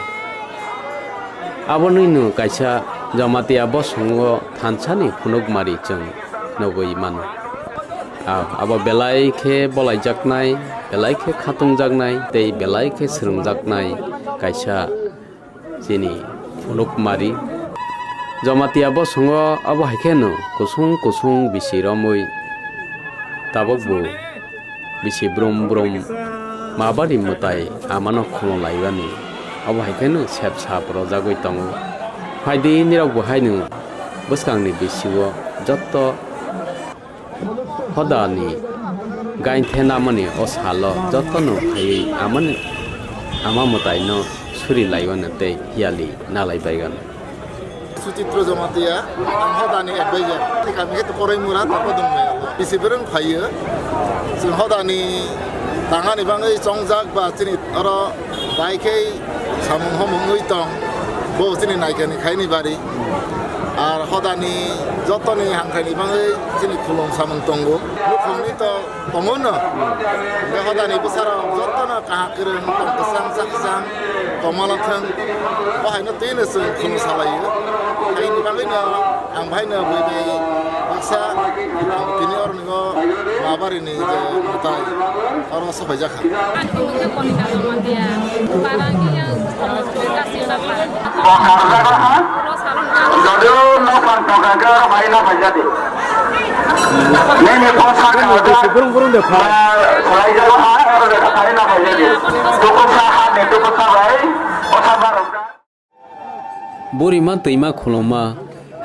Abonino kaisa Jamatia bosongo thansani phunukmari chwng nugwi mano. A-, abo belai khe bolaijaknai, belai khe khatungjaknai tei belai khe swrwngjaknai kaisa chini phunukmari. Jamatia bosongo abo hai kheno kusung kusung bisi romwi tabukbo bisi brum brum mabari mwtai amano khulum laibani Abo hai kheno sep sap rojagwi tongo. Phaidi nirok bo haino bwskangni bisio jotto hodani gain thenamani o salo jottono phaiwi amani ama mwtaino suri laiwano tei hiyali nalai baigano. Suchitra Jamatia, ang hodani advisor. Tei kami khe Koraimura, Tapadung Maya. Bisi bwrwng phaiyo. Chwng hodani tangani bagwi chongjak ba chini oro bai khe samung homung wngwi tong. Bo chini naikani khaini bari. Ar hodani jotoni hangkhaini bagwi chini khulum samung tongo. Nukhungni to Tongo no. Hingke hodani bwsarok jotono kaham kwrwng tong kwchang cha kwchang tongma nw thwng. Bo haino twi no chwng khulum salaio. Haini bagwi no ang bahai no bui bai baksa ang tini oro ningo ma bari ni je mwtai oro sophai jakha. Ang tongmung khe Bonita Jamatia. Para hingke yang Kasim Bapa. Jadu no pan tongka ke bai na bai jadi. Nini posa Bwrwng, bwrwng, bwrwng de pha. Salaijalo ha, oro de thani na phaijadi. Tukusa ha ni tukusa bai, posa barok. Burima twima khuluma,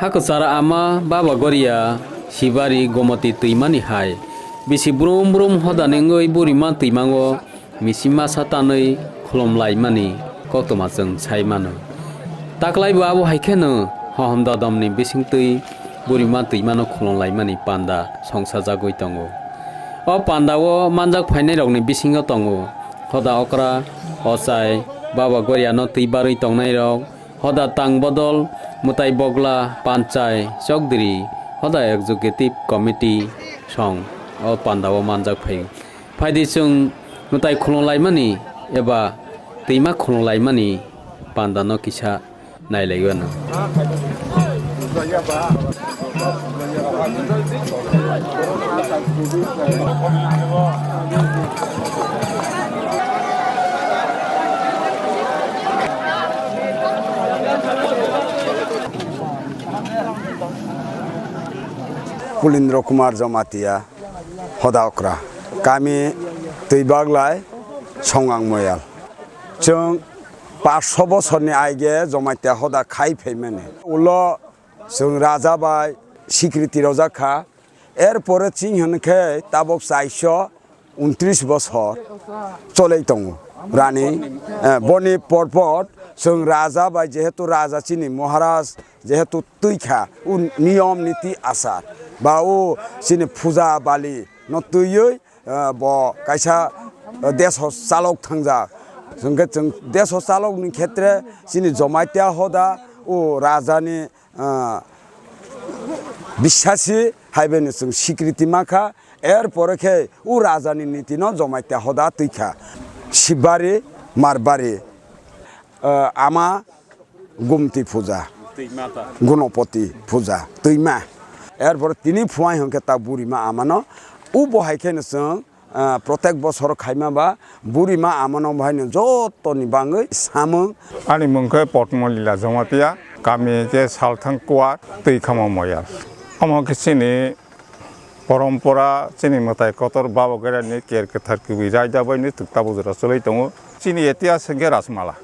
hakwchara ama Baba Goria, Sibari, Gomoti twimani hai. Bisi brum brum hodani wngwi burima twimango misi masa tanwi khulum laimani koktwma chwng sai mano. Taklai bo abo hai kheno hohom dodomni bisingtwi burima twimano khulum laimani panda songsajagwi tongo. O pandao manjak phainairokni bisingo tongo hoda okra, ochai, Baba Goriano twi barwi tongnairok, hoda tang bodol, mwtai bogla, panchai, chokdiri, hoda executive committee song o pandao manjak phaio. Phaidi chwng mwtai khulum laimani eba twima khulum laimani pandano kisa nailaio ano. Pulindra Kumar Jamatia, hoda okra, kami Twibaglai, Songang Moyal. Chwng paanch sho bosorni aige Jamatia hoda khai phaimani. Ulo chwng raja bai sikriti rojak kha. Er pore chini hwn khe tabok chaisho untris bosor cholei tongo. Rani, eh, boni porpor chwng raja bai jehetu raja chini Maharaj jehetu twi kha, o niyom niti asar ba o chini puja bali no twiwi, eh, bo kaisa, eh, deso chalok thangjak. Hwnkhe chwng deso chalokni khetre chini Jamatia hoda o rajani, ah, bisasi hai bai no chwng sikriti ma kha. Er pore khe o rajani niti no Jamatia hoda twi kha. Sibari, Marbari, ah, ama Gumti puja, Gunopoti puja, twima. Er pore tini phuai hwnkhe ta burima amano o bo hai khe no chwng ah, protek bosor khaima ba burima amano bahaino jotoni bangwi samung. Ani mung khe Potmo Lila Jamatia, kami khe Salthang Kuar, Twikhama Moyal. Omo khe chini porompora, chini mwtai kotor Baba Goria ni ker kwthar kwbwi raida bai ni twk tabuk jora chwlwi tongo. Chini itihas hwnkhe Rajmala.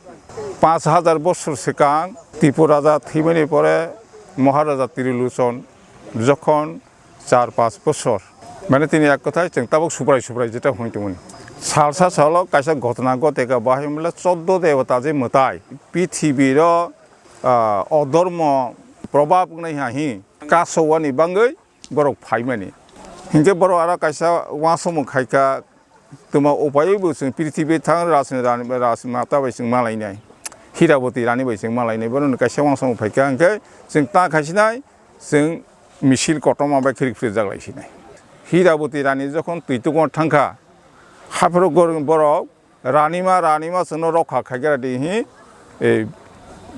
Panch hajar bosor swkang Tripura raja thwimani pore Maharaja Trilochon jokhon char panch bosor. Mane tini ek kothai chwng tabuk Subrai Subrai jeta hwnwi tongmani. Salsa salo kaisa ghotona ghote kha, bahai hwnle choddo debota je mwtai. Pithibiro, ah, odhormo probab wngnai ha hi kasowani bangwi borok phaimani. Hinkhe borok aro kaisa uansukmung khai kha, Tuma upaiwi bo chwng prithibi thang rajni rani, rajmata bai chwng malainai, Hiraboti rani bai chwng malainai, borokni kaisa uansukmung phaikha, hwnkhe chwng ta khaisinai, chwng misil kotorma bai khirik phirijak laisinai. Hiraboti rani jokhon twi tukuno thangkha, haphuru gor-, borok ranima, ranima chwngno rokha khaikha di hi, e,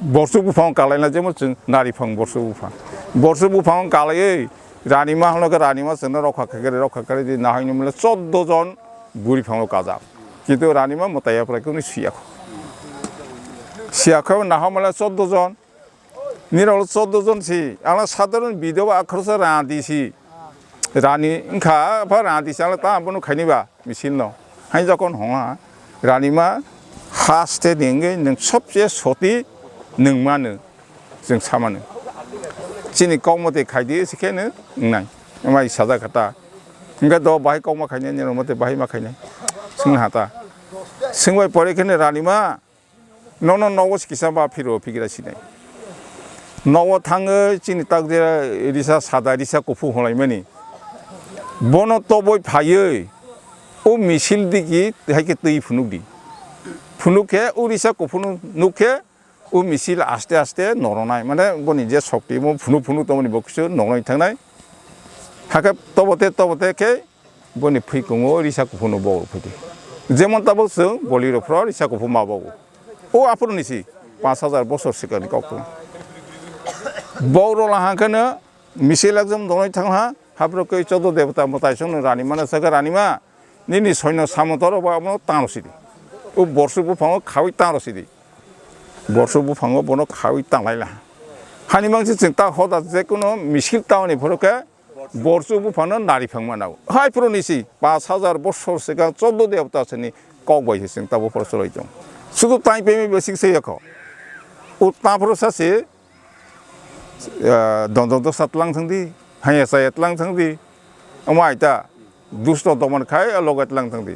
borsuk buphang kalaina jemon chwng nari phang borsuk buphang. Borsuk buphang kalaiwi ranima hwnle khe ranima chwngno rokha khaikha, rokha khaikha di nahai nung mwnle choddo jon buri phango kajak. Kintu ranima mwtai yapra khe hwnwi siyakho. Siyakho nahai mwnle choddo jon. Nirok choddo jon si. Ang sadharon video ba akhorsa randi si. Rani wngkha pha rani tisala ta bono khaini ba misil no. Hai jokon hongha rani ma First ni wngwi nwng sobse soti nwng mano, chwng samano. Chini kok mwtwi khaidi se khe nwng wngnai. Wngmai sajak kha ta. Hwnkhe do bahai kok ma khainai, nini mwtwi bahai ma khainai. Swngna ha ta. Swngbai pore khe no ranima, nono nogo se kisa ba phiro phigra sinai. Nogo thangwi chini tak je risa sada risa kuphu holaimani. Bono toboi phaiwi o misil digi hai khe twi phunuk di. Phunuk khe o risa kuphu nuk khe o misil aste aste noronai. Mane boni je shokti bo phunuk phunuk tongmani bo kisu noroi thangnai. Hakhe tobote tobote khe boni phuikungo risa kuphuno bo phaidi. Jemon tabuk chwng bolirok phro risa kuphu ma bo. O aphuru nisi panch hajar bosor sikani kok tong. Bok rok lahang kheno misil ekdom donoi thang ha, haphuru khe chodo debota mwtai songno rani mana sakha, "Rani ma, nini soino samoto rok ba abono tang rw sidi. O borsu buphango khawi tang rw sidi." Borsu buphango bono khawi tang lai la. Hani mangsi chwng ta hoda je kono misil tangni phuru khe borsu buphangno nari phang mana. Hai phuru nisi panch hajar bosor sikang chodo debota sini kok bai se chwng ta buphuru choloi tong. Sudu tai pemi besik se yakho. O ta phuru sa se ah, dondon dosa tlang thang di, haya saya tlang thang di, omo aita dusto doman khai, a loge tlang thang di,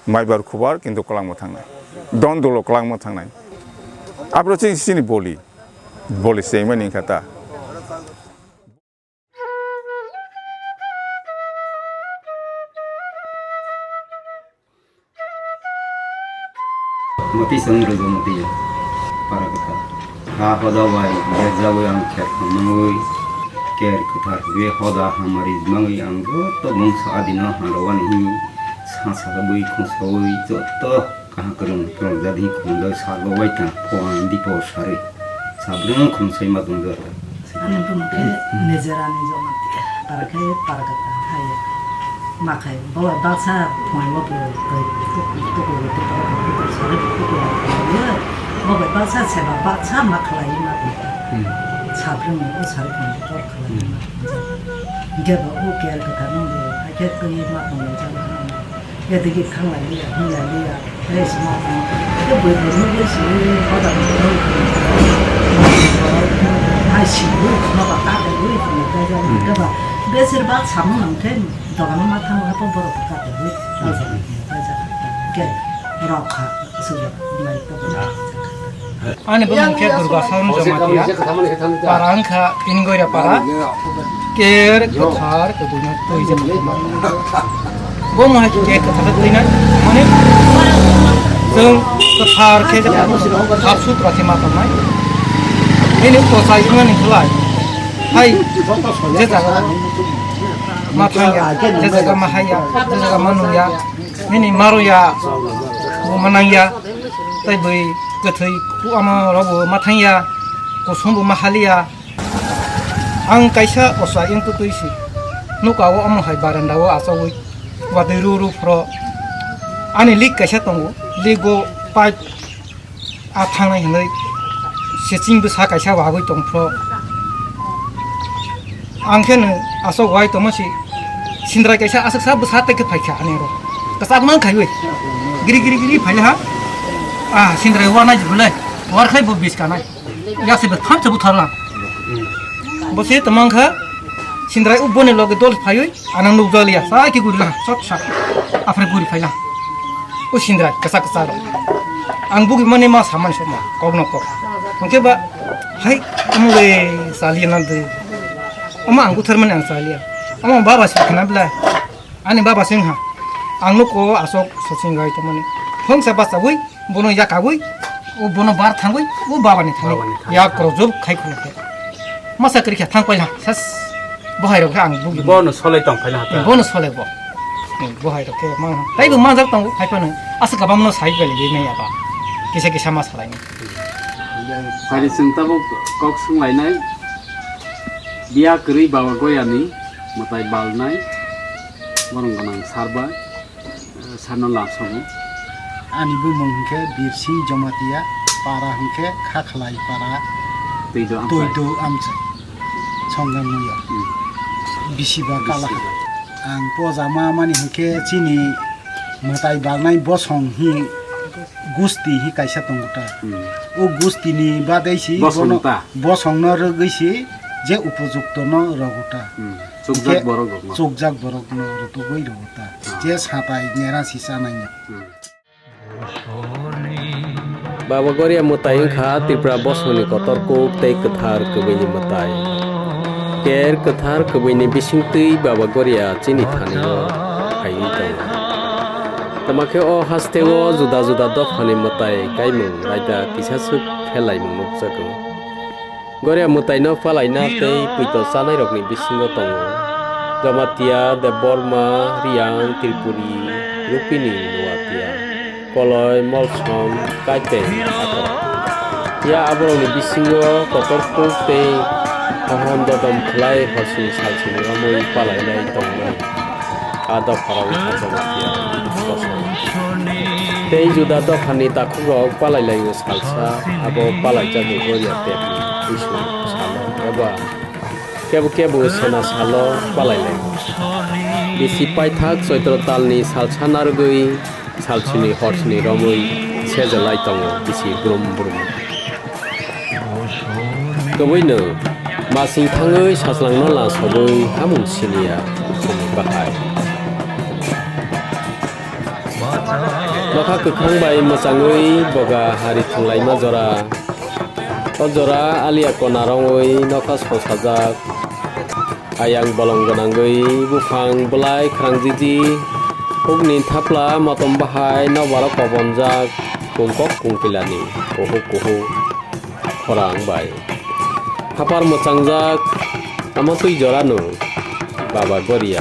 maibar khubar kintu kwlangma thangnai, don dolo kwlangma thangnai. Abro chini, chini boli, boli se mani kata. Mati song rwjak mati para kwthar. Ha hoda bai berjagwi ang kher khangmangwi, ker kwthar be hoda hamari mangwi ang joto mungsa adino hanrwani hwnwi sa sa bui khungsawi joto kaham kwrwng kwrwng jadi khumdai sarbo bai ta phuang dipo sarwi sabrung khumsai ma tongjago. Ani bumung khe Nejerani Jamatia, para khe para kata hai. Ma khai bo baksa phone bo bo twi tuk tuk tuk tuk tuk sare tuk tuk tuk tuk. Bo bai baksa seba baksa ma khlai ma tuk. Sabrung o sare phone bo khlai ma. Ge ba o ker kata no bo hai khe twi ma phone jang. Edigi thanglai liya, hinglai liya, rest ma tong. Ede bui bui nugui si, hoda bui bui. Hai si bui, ma ba ta bui bui, hinglai liya, hinglai liya. Besir bak samung nang khe, dogan ma thang ha, borok ta bui bui. Ke, rok kha, sujak, nai to. Ani bumung khe Durga Sawan Jamatia, para wngkha Pingoira para, ker kwthar kwbwino twi je tongma. Bo mohai ker kwthar twi nai, mane chwng kwthar khe je sap sutra khe ma tongnai. Bini kochai wngmani khlai, hai je jaga ma thangya, je jaga ma haiya, je jaga ma nungya, nini ma rwya, bo ma nangya. Tai bui kwthwi ku ama rogo ma thangya, kusung bo ma haliya. Ang kaisa osa yang tu twi si. Nuka o omo hai baranda o achawi watwi ru ru phro. Ani lik kaisa tongo, lik o pipe a thangnai hinwi seching bwsa kaisa wagwi tong phro. Ang khe no aswk wai tongma si sindrai kaisa aswk sa bwsa tei khe phaikha ani ro. Kwchak mang khaiwi. Giri giri giri phaile ha. Ah, sindrai wa nai jibulai. War khai bo bis kanai. Yak se be tham se bu tharla. Bo se tamang kha sindrai u boni loge dol phaiwi. Anang nukjaliya, sai khe gurila, sot sa. Aphre guri phaila. O sindra, kasa kasa rok. Ang bugi mani ma samani sokma, kok no kok. Hwnkhe ba, hai, omo le saliya na de. Omo ang kuthar mani ang saliya. Omo baba si khna bla. Ani baba sing ha. Ang nuk ko asok sosing gai to mani. Hong sa basa bui. Bono yakagwi, o bono bar thangwi, o babani thangwi. Babani thangwi. Yak rojop khai khulukhe. Masa kwrwikha thang paila, sas. Bohai rok khe ang bugi. Bono solai tong phaila hata. Bono solai bo. Hmm, bohai rok khe ma. Taibo manjak tongo, khai phano. Asa kabam no sai bali de nai aba. Kisa kisa ma salai ni. Hari sing tabuk kok sung lainai. Biya kwrwi bawa goyani, mwtai balnai. Borong gwnang sarba. Sano lamsogo. Ani bumung hwnkhe Birsing Jamatia, para hwnkhe Khakhlai para, Twido amchai. Twido amchai. Songgang muya. Hmm. Bisiba kala. Bisiba. Ang poja ma mani hwnkhe chini mwtai balnai bosong hi gusti hi kaisa tongo ta. Hmm. O gusti ni badai si Bosong bono ta. Bosong no rwgwi si je upojukto no rogo ta. Hmm. Chukjak Hingke borok rok no. Chukjak borok no rwtugwi rogo ta. Hmm. Je satai nera si chanai no. Hmm. Baba Goria mwtai wngkha Tripura bosongni kotor kuk tei kwthar kwbwini mwtai. Ker kwthar kwbwini bisingtwi Baba Goria chini thani-o phaiwi tongo. Tamo khe o hasteo juda juda dophani mwtai kaimung raida kisa swk phelaimung nukjago. Goria mwtaino palaina tei poito chanairokni bisingo tongo Jamatia, Debbarma, Riyang, Tripuri, Rupini, Noatia, Koloi, Molsom, Kaiteng, Atok. Ya aborokni bisingo kotor kuk tei hohom dodom khlai horsini salsini romwi palainai tongnai. A dopharok wngkha Jamatia bosong. Tei juda dophani takhukrok palailaio salsa, abo palaijago Goria tepni buisong salo eba kebo kebo sena salo palailaio. Bisi paithak Choitro talni salsa narwgwi salsini horsini romwi sejelai tongo bisi brum brum. Kwbwino masing thangwi sajlangno lansogwi hamung siniya chini bahai. Nokha kwkhwrang bai mwchangwi boga hari thwnglaima jora. O jora aliya kona rongwi nokha songsajak. Ayang bolong gwnangwi buphang bwlai khrangjiji, hukni thapla motom bahai nokbarok kobonjak, kungkok kungkilani kuhuk kuhuk khorang bai. Hapar mwchangjak, amo twi jorano Baba Goria.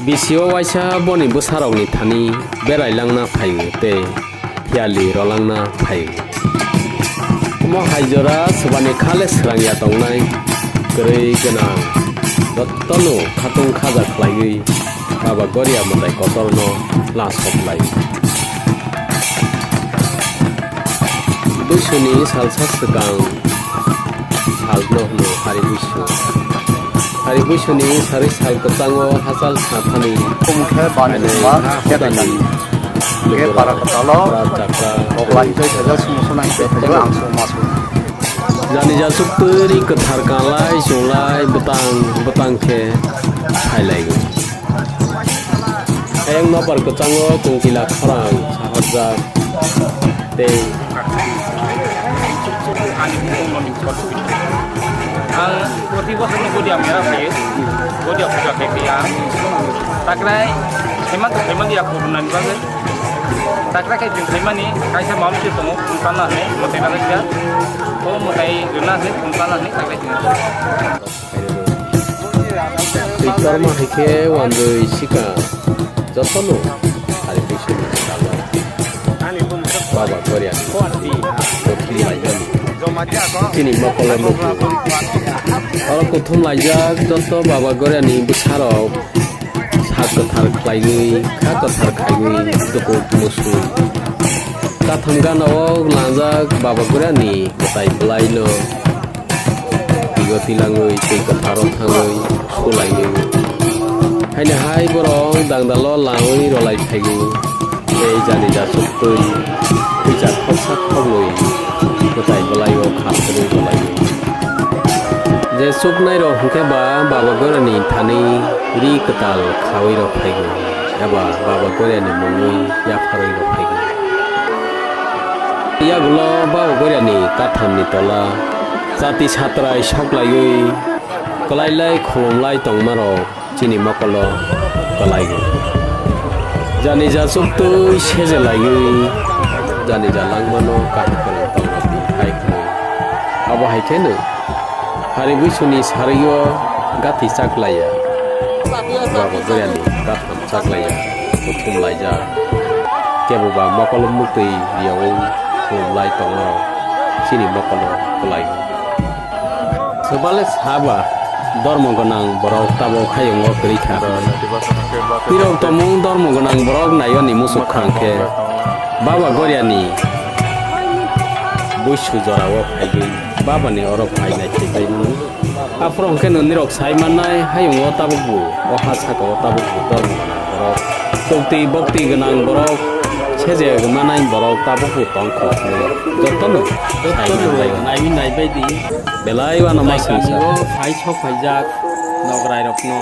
Bisio waisa boni bwsarokni thani berai langna phaio tei. Phiali rolangna phaio. Omo hai jora swbani khale srangya tongnai kwrwi gwnang. Jotono khatung khaja khlaiwi Baba Goria mwtai kotorno lasoklaio. Buisuni salsa swkang salno hwno Hari Buisu. Hari Buisuni sari sal kwchango hachal sathani Omo khe bani ani thuma ha khe hodani. Khe para kwtalo, Chakra, chakra, kokla hingkhai khaijak, sumo sona hingkhai khaijak, ang sumo ma sumo. Jani jasuk twi ri kwthar kanlai chunglai bwtang bwtang khe phailai. Ayang nopar kwchango kungkila khorang saharjak tei Ang proti bosor no Godia mera phaio, Godia puja khai phaio ang. Takrai, heman to heman dia corona ni bagwi. Takrai khai chwng khaimani, kaisa mamsi tongo, phung tanna hwnwi, mwtai bagwi kha. O mwtai rwna hwnwi, phung tanna hwnwi, takrai chwng. Twi korma hai khe wanjwi sika jotono hari bisini salo. Baba Goria ni kothom laimani chini mokolo nugo. Oro kothom laijak joto Baba Goria ni bwsarok sak kwthar khlaiwi, kha kwthar khaiwi, duku musu. Katham gana o langjak Baba Goria ni mwtai bwlai no. Twigo tilangwi twi kwtharo thangwi sulaiwi. Haino hai borok dangdalo langwi rolai phaiwi tei jani jasuk twi khuichak khoksa khoknwi kwtai bwlaio khartwrwi rolaiwi. Je chuknairok hwnkhe ba Baba Goria ni thani ri kwtal khawi rok phaiwi eba Baba Goria ni mungwi yapharwi rok phaiwi. Yagulo Baba Goria ni katham ni tola. Chati satrai soklaiwi kwlailai khulumlai tongmarok chini mokolo kwlaiwi. Jani ja chuktwi sejelaiwi, jani ja langmano kaham kwrwng tongna di hai hwnwi. Abo hai kheno Hari Buisuni sario gati chaklaiya. Baba Goyani katham chaklaiya, kuthum laijak. Kebo ba mokolo muktwi riyaui khulumlai tongo, chini mokolo kwlai. Swbale saba, dormo gwnang borok tabok hayungo kwrwi kha. Pirok tomung dormo gwnang borok naiyoni muchuk kha hwnkhe, Baba Goryani buisu jorao phaiwi babani oro phai naikhe bai mano. Aphuru hwnkhe nwnirok sai mannai, hayungo tabukbo, o ha sakao tabukbo dormo gwnang borok, tongtwi boktwi gwnang borok, Khe je manai borok tabukbo tongkha. Jotono sai manjak. Naiwi naibai di. Belai uanama singsa. Phai sok phaijak nograirokno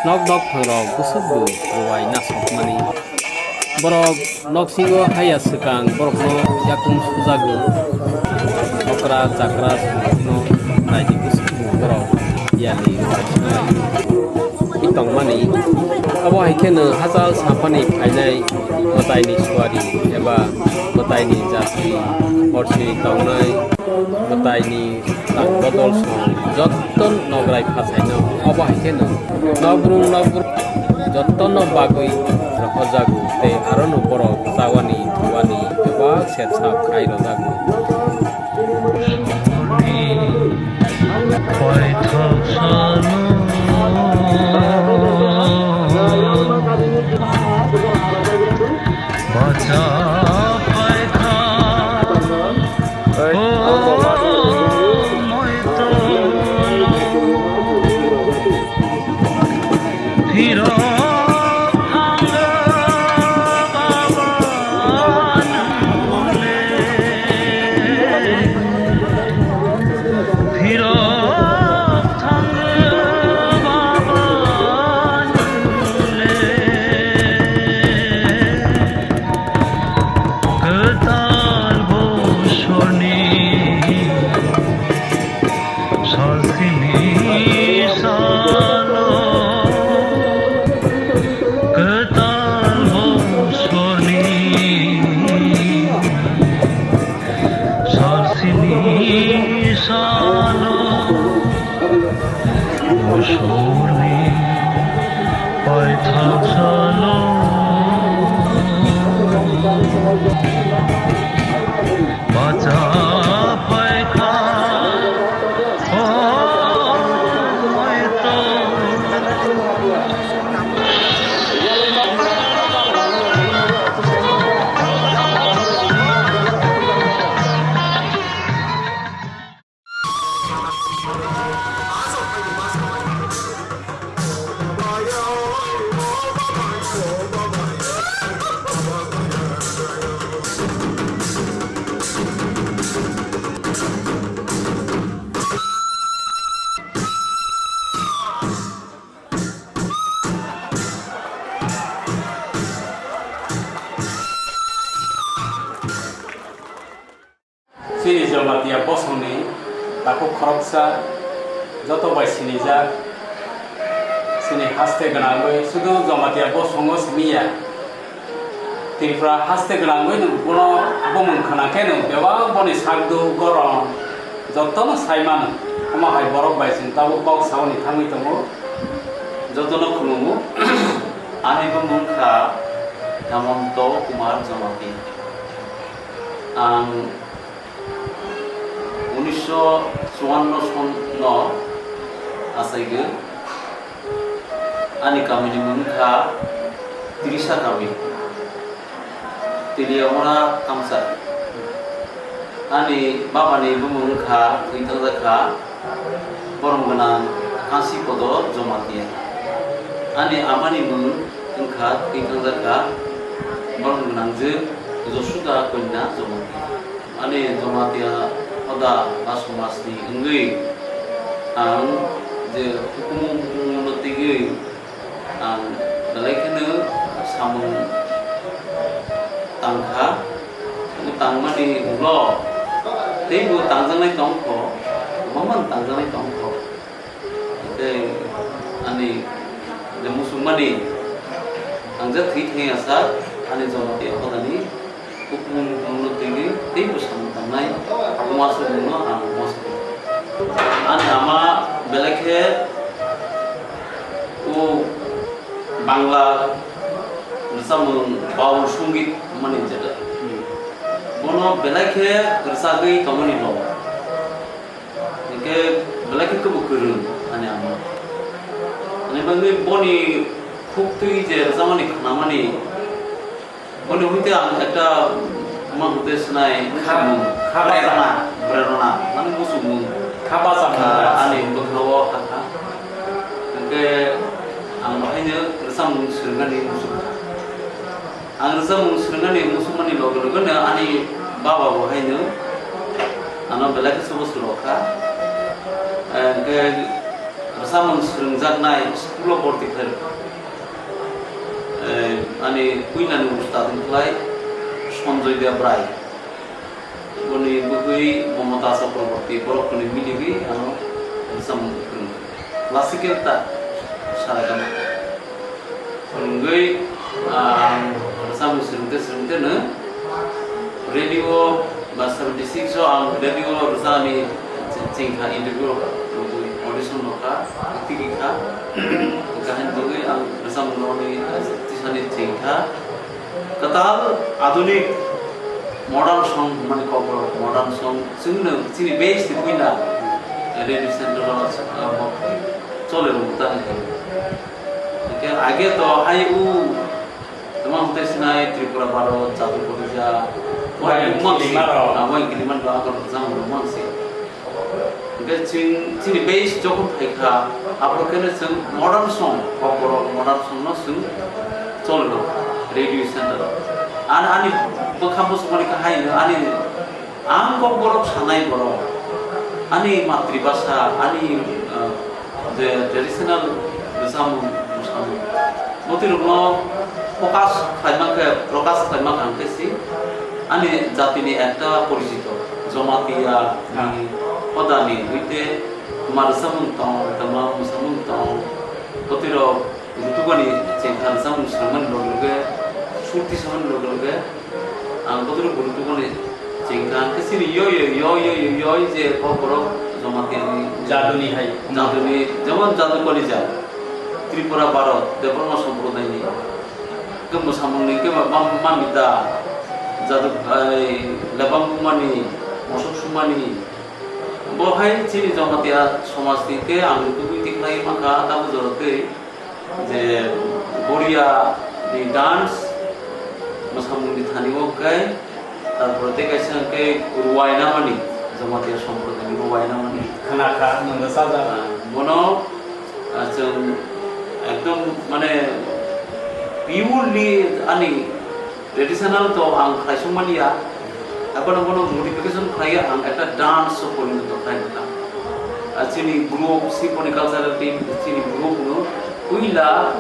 nok nok phangrok bwswk bo rwai nasokmani. Borok noksingo haya swkang borokno yakung sujago. Okra chakra songno naidi bwswk borok yali rwai swnai. Tongmani. Abo hai kheno hachal saphani phainai mwtaini suari eba mwtaini jati, horsini tongnai mwtaini tang bodol song jotto nograi phasaino. Abo hai kheno nobrung nobrung jottono bagwi rohojago tei arono borok chawani thuwani bebak sersa khai rojago. Kwtal bosorni salsini salo, kwtal bosorni salsini salo, bosorni paithak salo. Bacha phaikha, o maitro. Chini Jamatia bosongni takhuk khoroksa joto bai sinijak, chini haste gwnangwi sudu Jamatia bosongo simi ya. Tripura haste gwnangwi nwng bono bumung khna khe nwng bebak boni sakdu goron jotono sai mano. Omo hai borok bai chwng tabuk kok saoni thangwi tongo. Jotono khulungo. Ani bumung kha Hemonto Kumar Jamatia. Ang unisho chuanno sonno achaigwi. Ani kamini mung kha Trisa kami, Teliamura Amchai. Ani babani bumung kha thwi thangjak kha. Borom gwnang Kansi Kodo Jomatia. Ani amani mung wngkha thwi thangjak kha borom gwnang je Josuda Konya Jomatia. Ani Jomatia hoda ba somajni wngwi ang je hukumu hukumu no twiwi ang belai kheno samung tangkha, bo tangmani ulo teibo tangjaknai tongkho, kwbangma tangjaknai tongkho. Tei ani je muchungmani ang je thwi thangya sa ani Jomatia hodani. Hukumu hukumu no twiwi teibo samung tangnai, uansukmung no ang uansukmung. Ani ama belai khe o Bangla rwchapmung Baul Songit mani jeta. Bono belai khe rwchagwi tongmani lo. Hinkhe belai khe kebo kwrwng ani ama. Ani bagwi boni khuk twi je rwchapmani khnamani. Boni hwite ang ekta ma hwte swnai kha-, muchung kha prerona, prerona, mane muchungmung. Kha bacham ah, ani bwkhao hakha. Hwnkhe ang bahaino rwchapmung swrwngani muchungkha. Ang rwchapmung swrwngnani muchungmani loge loge no ani baba bo haino ano belai khe chubachu rw kha. Eh, hwnkhe rwchapmung swrwngjaknai school o borti khlai rw kha. Eh, ani puilani ustad wngkhlai Sanjoy Debrai. Boni bwgwi Mamata Chakraborty, borok hwnwi miliwi ano rwchapmung phwrwng kha. Classical ta Saregama. Phwrwngwi, ah, ang rwchapmung swrwngte swrwngte no radio ba seventy six o ang radio rwchapni chengkha, interview rok rwgwi audition rok kha, tigi kha. Hwnkhe haini bagwi ang rwchapmung rokni tisani chengkha. Kwtal adunik modern song hwnmani kokborok, modern song chwngno chini base ni puina radio center o, ah, bo chole rwmwta hai. Hwnkhe age to hai u tamo tei sinai Tripura Bharot, Jadu Kolija, Wayang Wayang Mansi, Kilimarok. Ah, Wayang Kilimarok, Agor Jang Mansi. Hwnkhe chwng, chini base jokhon phai kha, aphuru kheno chwng modern song, kokborok modern song no chwng choli rw kha, radio center o. Ani, ani bwkha muchungmani kha haino, ani ang kokborok sanai borok, ani matribhasha, ani, uh, je traditional rwchapmung, mwsamung, bwtwi rokno focus khlaima khe, prokash khlaima kha hwnkhe si ani jatini ekta porichito, Jamatia ni hodani hwite tma rwchapmung tong, tma mwsamung tong, bwtwi rok rutukani chengkha rwchapmung swrwngmani loge loge, sur tisamani loge loge, ang bwtwi rok rutukani chengkha, hwnkhe chini yo yo yo yo yo yo je kokborok Jamatia ni Jaduni hai. Jaduni, jemon Jadu Kolija, Tripura Bharot, Debbarma Somprodaini. Hwnkhe mwsamungni hwnkhe ma, ma, mamita, Jadu, ai, Lebang Bumani, Mosok Sumani. Bo hai chini Jamatia somajni khe ang tubui tikhlai mankha, tabuk jora tei je Goria ni dance, mwsamungni thani o khe, tarpore tei kaisa hwnkhe Ruwai Namani, Jamatia Somprodaini Ruwai Namani. Khna kha, nwng rwchajak. Ah, bono, ah, chwng ekdom mane purely ani traditional to ang khlaisung manya, abo no bono modification khlaiwi ang ekta dance o porinoto khlai mankha. Ah, chini group, Symphony Cultural Team, chini group no puila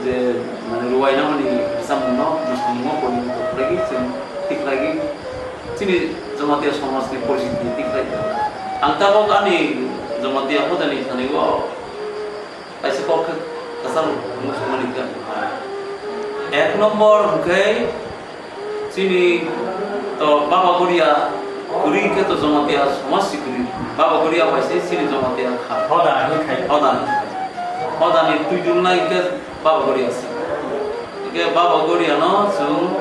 je mane Ruwai Namani rwchapmung no, mwsamung no porinoto khlaiwi chwng tikhlaiwi chini Jamatia somajni porjiti tikhlai. Ang tabuk ani Jamatia hodani thani o kaisa kok khe kwchang muchungmani khe. Ek nombor hwnkhe chini to Baba Goria kwrwi khe to Jamatia somaj si kwrwi. Baba Goria bai se chini Jamatia kha. Hoda hwnwi khai. Hoda hwnwi khai. Hodani twi dulnai khe Baba Goria se. Hwnkhe Baba Goria no chwng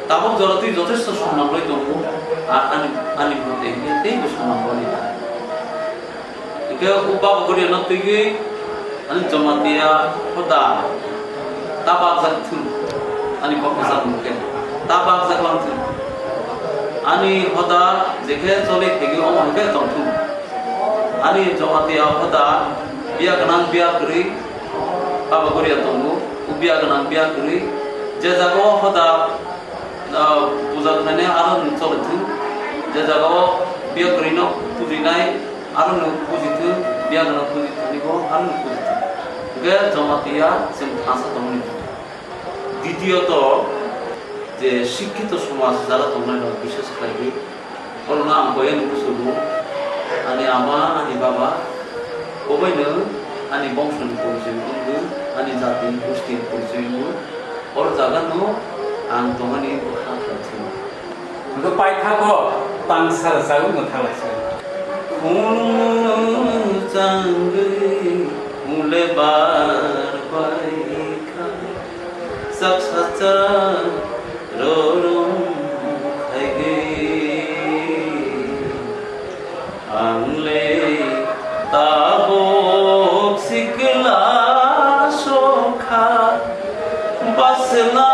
tabuk jora twi jothesto somman rwi tongo. A-, ani, ani mote hwnkhe teibo somman rwi tongo. Hwnkhe o Baba Goria no twiwi ani Jamatia hoda ta bakjak thung, ani kok kwchang hwnkhe ta bakjak lang thung. Ani hoda jekhe choli phegwi omo hwnkhe tong thung. Ani Jamatia hoda biya gwnang biya kwrwi Baba Goria tongo, o biya gwnang biya kwrwi je jaga o hoda ah, puja khlainai aro nwng choli thung. Je jaga o biya kwrwi no pujinai aro nwng puji thung, biya gwnang puji thani bo aro nwng puji thung. Hwnkhe Jamatia chwng thansa tongmani. Ditiyot, je sikkito somaj jara tongnai rok bishes khlaiwi, orono ang boyani busugo, ani ama, ani baba, oboino ani bongsoni porichoi wngwi, ani jati gostini porichoi wngwi, oro jagano ang tongmani bwkha khlaithago. Hwnkhe paithago tang sara chagwi mwthang laisai. Khulumno changwi khule bar bai kha. Chaksa cha rorom khaigwi. Ang le tabuk sikla sokha, ba sela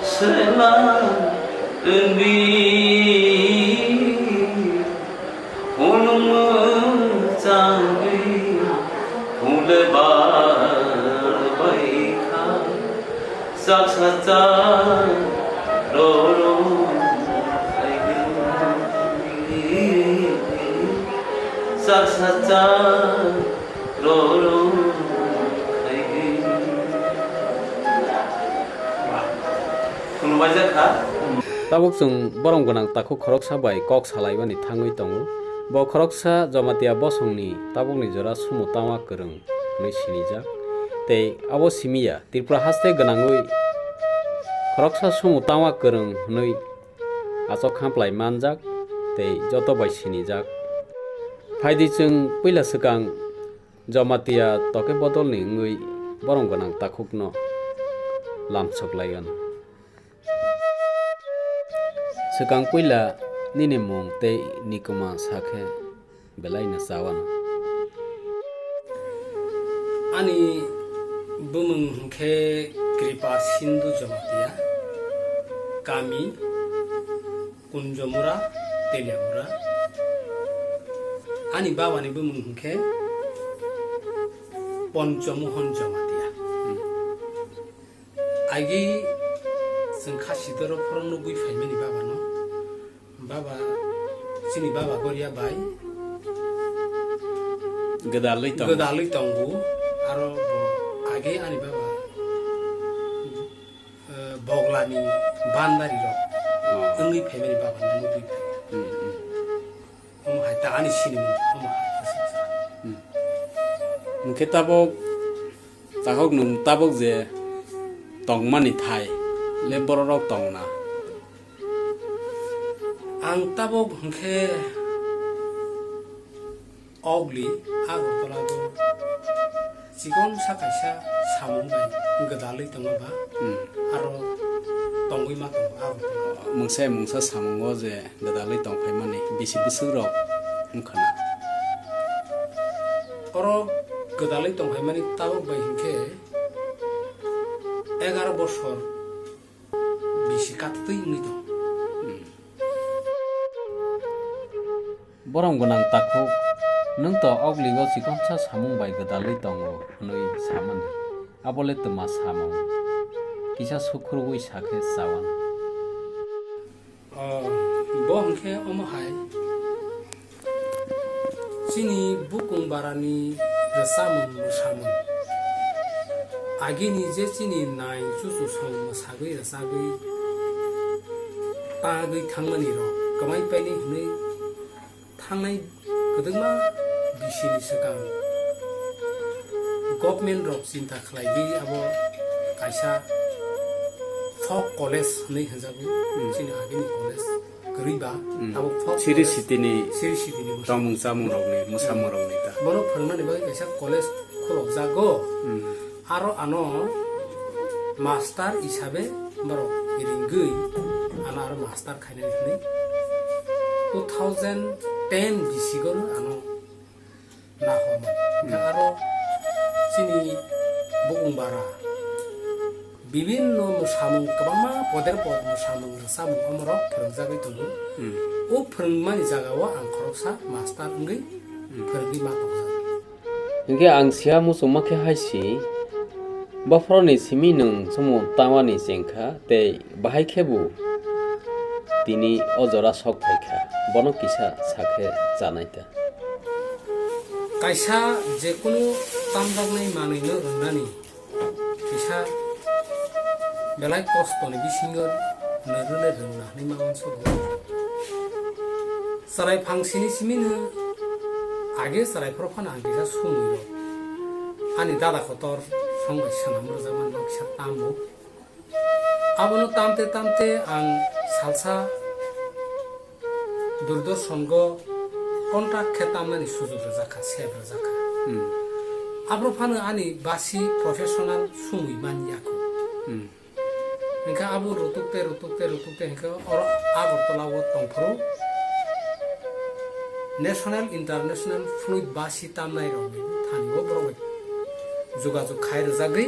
sela wngwi. Khulumno changwi khule bar bai kha. Chaksa Sa roro khaidi, sa sa sa roro khaidi. Khulumbaijak kha. Tabuk chwng borom gwnang takhuk khoroksa bai kok salaimani thangwi tongo. Bo khoroksa Jamatia bosongni tabukni jora sumo tama kwrwng hwnwi sinijak. Tei abo simi ya. Tripura haste gwnangwi khoroksa sumo tama kwrwng hwnwi achok khamplai manjak tei joto bai sinijak. Phaidi chwng puila swkang Jamatia toke bodolni wngwi borom gwnang takhukno lamsok lai anw. Swkang puila nini mung tei nikuma sakhe belaino chawano. Ani bumung hwnkhe Kripa Sindhu Jamatia, kami Kunjomura, Teliamura. Ani babani bumung hwnkhe Ponchomohon Jamatia. Agi chwng kha sidoro phoro nugwi phaimani babano. Baba, chini baba goria bai gwdalwi tongo. Gwdalwi tongo. Aro bo age ani baba, eh, boglani bandari rok. Oh. Wngwi phaimani baba no nugwi phai. Hmm, hmm. Omo hai ta ani sinimung, omo hai ta singsa. Hmm. Hwnkhe tabuk, takhuk nwng tabuk je tongmani thai, le bororok tongna. Ang tabuk hwnkhe Ogli Agartala o chikonsa kaisa samung bai gwdalwi tongma ba, hmm, aro tongwi ma tongo Agartala o. Mungsa mungsa samungo je gwdalwi tongphaimani bisi bwswk rok wngkha na? Oro gwdalwi tongphaimani tabuk bai hinkhe egaroh bosor bisi katwtwi wngwi tong. Borom gwnang takhuk, nwng to Ogli o chikonsa samung bai gwdalwi tongo hwnwi samani. Abole twma samung. Kisa sukhurwi sakhe chawan. O, bo hwnkhe omo hai. Chini bukung barani rwchapmung mwsamung. Agini je chini nai chuchusong mwsagwi rwchagwi tagwi thangmani rok kwmai paini hwnwi thangnai kwdwkma bisini swkang government rok chinta khlaigwi abo kaisa folk college hwnwi hwnjago. Hmm. Chini agini college kwrwi ba, hmm, tabuk folk Siri college. Sitini Siri Sitini bwsa. Tongmung chamung rokni, mwsamung rokni ta. Bono phwrwngnani bagwi kaisa college khulokjago. Hmm. Aro ano master hisabe borok ringwi ano aro master khainani hwnwi two thousand ten bisigo ano nahormani. Hwnkhe aro chini bukung bara bibinno mwsamung kwbangma poder pod mwsamung rwchapmung omorok phwrwngjagwi tongo. Hmm. O phwrwngmani jagao ang khoroksa master wngwi, hmm, phwrwngwi ma tongjago. Hinkhe ang siya muchungma khe hai si, bophoroni simi nwng chumung tamani chengkha tei bahai khe bo tini o jora sok phaikha, bono kisa sakhe chanai ta. Kaisa jekunu tamjaknai manwino rwngnani kisa belai kostoni bisingo nw rwne rwngna hwnwi ma uansugo. Chwrai phangsini simino age chwrai phoro phano ang kisa sumui rw. Ani dada kotor songbai swnam rwjakmani kisa tambo. Abono tamte tamte ang salsa Doordarshan go contract khe tamnani sujok rwjakha, sep rwjakha. Hmm. Abro phano ani basi professional sumui man yakho. Hmm. Hinkhe abo rutukte, rutukte, rutukte hinkhe oro Agartala o tongphuru national, international fluid basi tamnai rokni thani o borok bai jogajog khai rwjagwi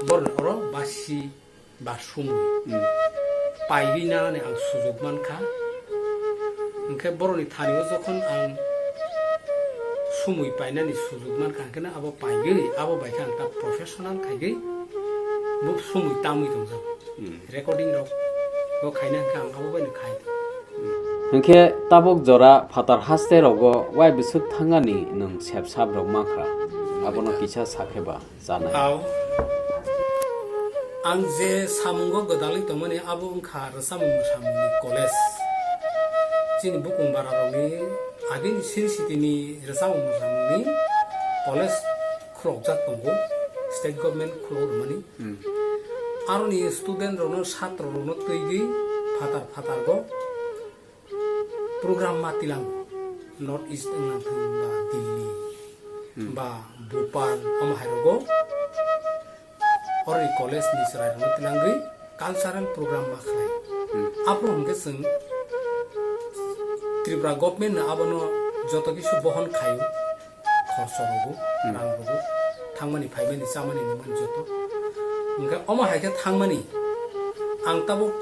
borokni oro basi ba sumui, hmm, paiwi nanani ang sujok mankha. Hinkhe borokni thani o jokhon ang sumui painani sujok mankha, hinkhe abo paiwi abo bai khe ang ta professional khaigwi bo sumui tamwi tongjago. Recording rok bo khaina hwnkhe ang abo bai no khai. Hwnkhe tabuk jora phatar haste rogo wai bwswk thangani nwng sep sap rok mankha, abono kisa sakhe ba chanai. Aw. Ang je samungo gwdalwi tongmani abo wngkha rwchapmung mwsamungni college. Chini bukung bara rokni agini siri sitini rwchapmung mwsamungni college khulokjak tongo, state government khulok rwmani. Hmm. Aroni student rokno, satro rokno twigwi phatar phatargo program ma tilang, North East wngna thang ba Delhi, hmm, ba Bhopal, omo hai rogo oroni college ni chwrai rokno tilangwi cultural program ma khlai. Hmm. Aphuru hwnkhe chwng Tripura government no abono joto kisu bohon khaio, khorso rogo, hmm, rang rogo, thangmani phaimani chamani nungmani joto. Hwnkhe omo hai khe thangmani ang tabuk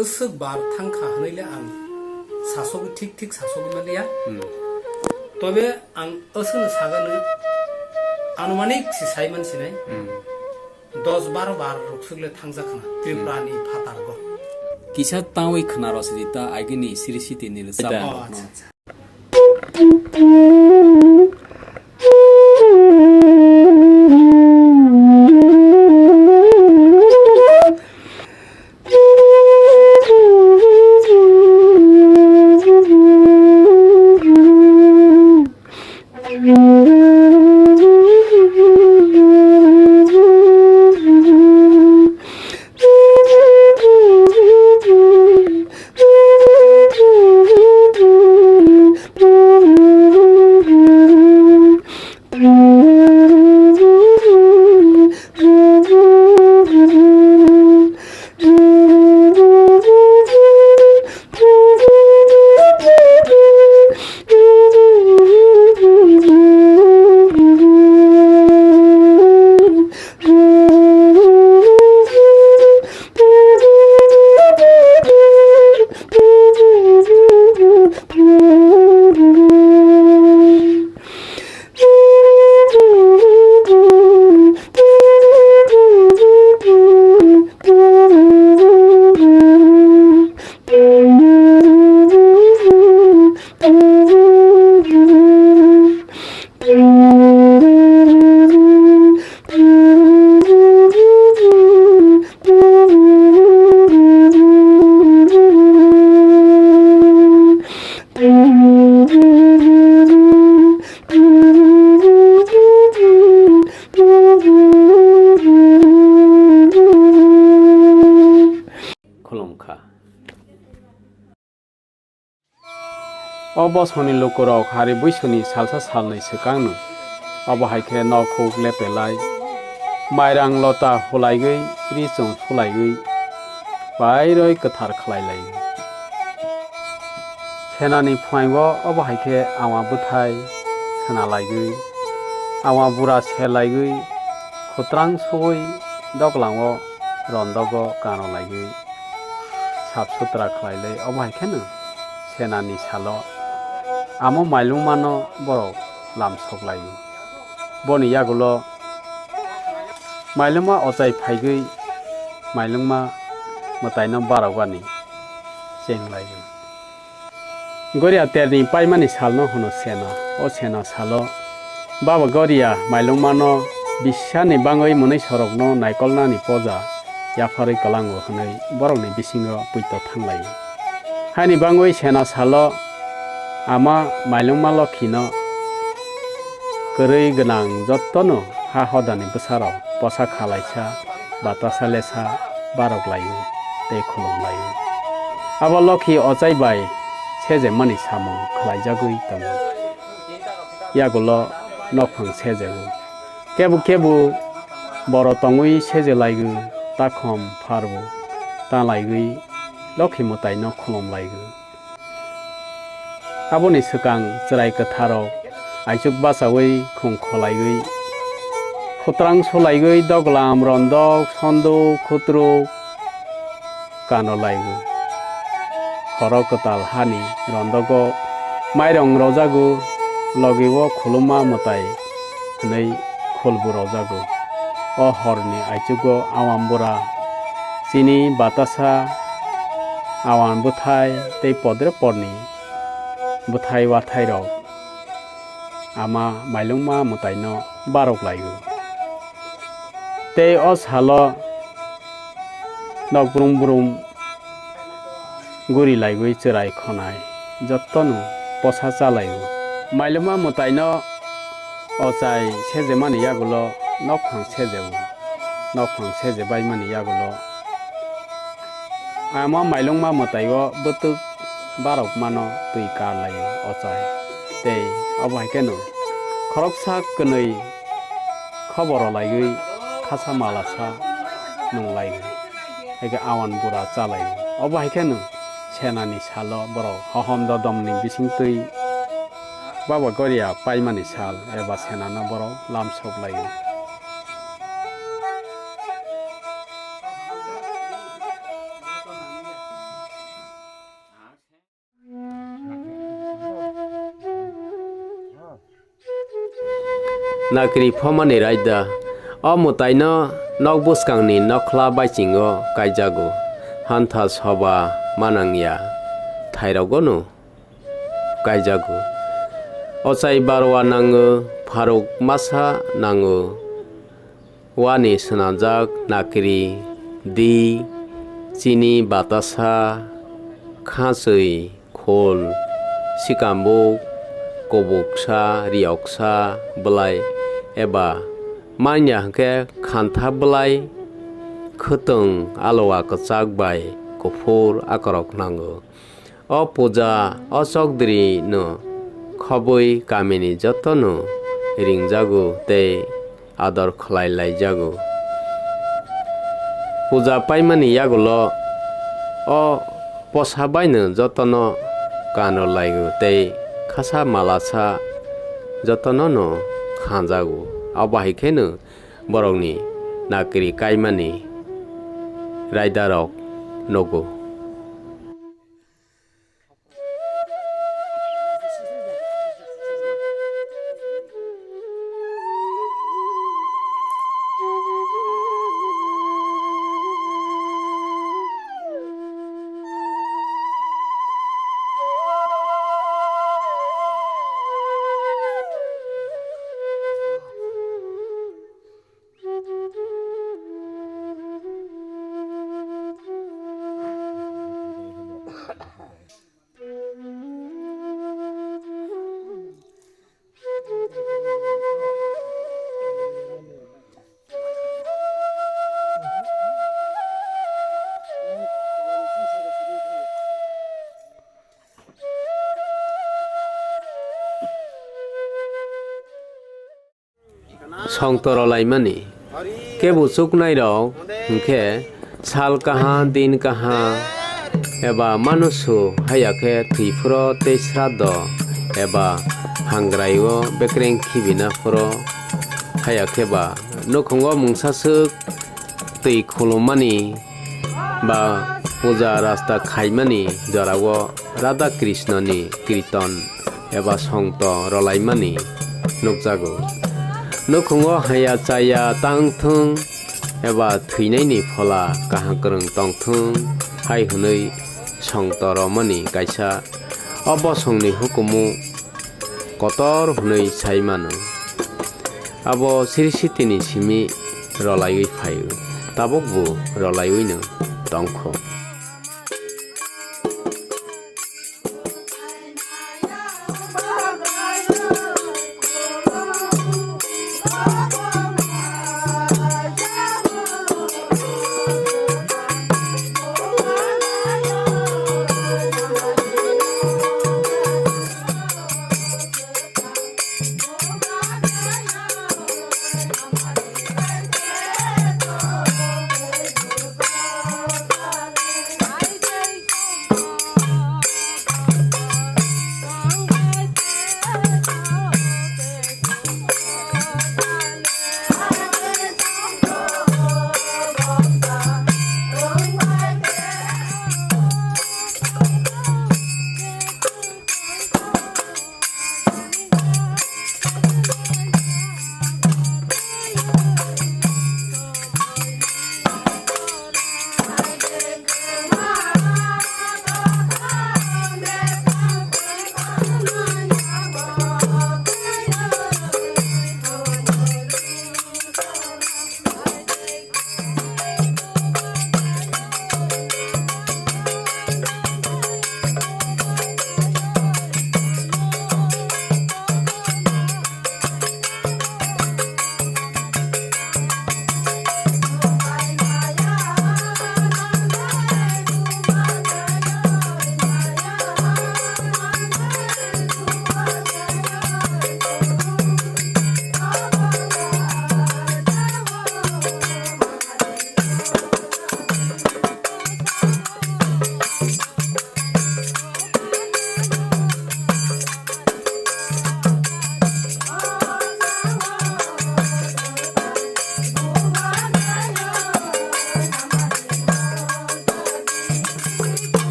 aswk bar thangkha hwnwi le ang sasogwi thik thik sasogwi manliya. Hmm. Tobe ang aswkno sagano anumanik se sai man sinai. Hmm. Dos baro bar rok swk le thangjak khna Tripura ni phatar go. Kisa tangwi khna rw sidi ta agini siri siti ni rwchap. Eta. Oh, acha, acha. Khulumkha. O bosongni lukurok hari buisoni salsa salnwi swkangno. Obo hai khe nok huk lepelai, mairang lota hulaigwi, ri chum sulaigwi, pairoi kwthar khlai lai. Senani phunaio obo hai khe ama bwthai swnalaigwi, ama bura selaigwi, khutrang suwi doglango rondogo kanolaigwi sap sutra khlailai. Obo hai kheno senani salo amo mailungmano borok lamsok laio. Boni yagulo mailungma ochai phaigwi mailungma mwtaino barokbani chenglaio. Goria terni paimani salno hwno Sena. O Sena salo Baba Goria mailungmano bisani bangwi mwnwi sorokno naikolnani poja yapharwi kwlango hwnwi borokni bisingo puito thanglaio. Haini bangwi Sena salo ama mailungma Lokhino kwrwi gwnang jottono ha hodani bwsarok posa khalaisa, batasa lesa barok laio tei khulum laio. Abo Lokhi ochai bai sejemani samung khlaijagwi tongo. Yagulo nokphang sejago. Kebu kebu boro tongwi sejelaigo, takhom pharbo talaigwi Lokhi mwtaino khulum laigo. Aboni swkang chwrai kwtharrok aichuk bachaui khung kholaiwi, khutrang sulaiwi doglam, rondok, sonduk, khutruk kanolaiwi. Horo kwtal hani rondogo mairong rojago, logi o khulumma mwtai hwnwi khulbu rojago. O horni aichugo awambura Chini batasa, awan bwthai tei podre porni bwthai wathairok ama mailwngma mwtaino barok lai-o. Tei o salo nok brum brum guri laiwi chwrai khonai jottono posa cha lai-o. Mailwngma mwtaino ochai sejemani yagulo nokphang seje-o, nokphang sejebaimani yagulo ama mailwngma mwtaio bwtwk barok mano twi kar lai-o ochai. Tei obo hai kheno khoroksa kwnwi khobor rw laiwi khasa malasa nung lai-o, hai khe awan bura cha lai-o. Obo hai kheno senani salo borok hohom dodomni bisingtwi Baba Goria paimani sal eba senano borok lam sok lai-o. Nakri phomani raida. O mwtaino nok bwskangni nokhla baisingo kaijago. Hantha soba manangya thairogono kaijago. Ochai barwa nango, pharuk masa nango. Wani swnamjak nakri, di, chini, batasa, khachwi, khul, sikambuk, kubuksa, riyoksa, bwlai eba manya hwnkhe khantha bwlai, khwtwng, alowa kwchak bai kuphur akorok nango. O puja o chokdri no khobwi kamini jotono ringjago tei ador khlai laijago. Puja paimani yagulo o posa baino jotono kanrw laigo tei khasa malasa jotono no khanjago. Abo hai kheno borokni nakri kaimani raidarok nugo. Songto rwlaimani. Kebo chuknairok hwnkhe sal kaha, din kaha eba manusu haiya khe thwi phuru tei sraddho eba hangrai-o bekreng khibina phuru haiya khe ba nukhungo mungsaswk twi khulummani ba puja rasta khaimani jorao Radha Krishnoni kirton eba songto rwlaimani nukjago. Nukhungo haya chaya tangthung eba thwinaini phola kaham kwrwng tongthung hai hwnwi songto rwmani kaisa o bosongni hukumu kotor hwnwi sai mano. Abo Sri Sitini simi rwlaiwi phaio, tabukbo rwlaiwino tongkho.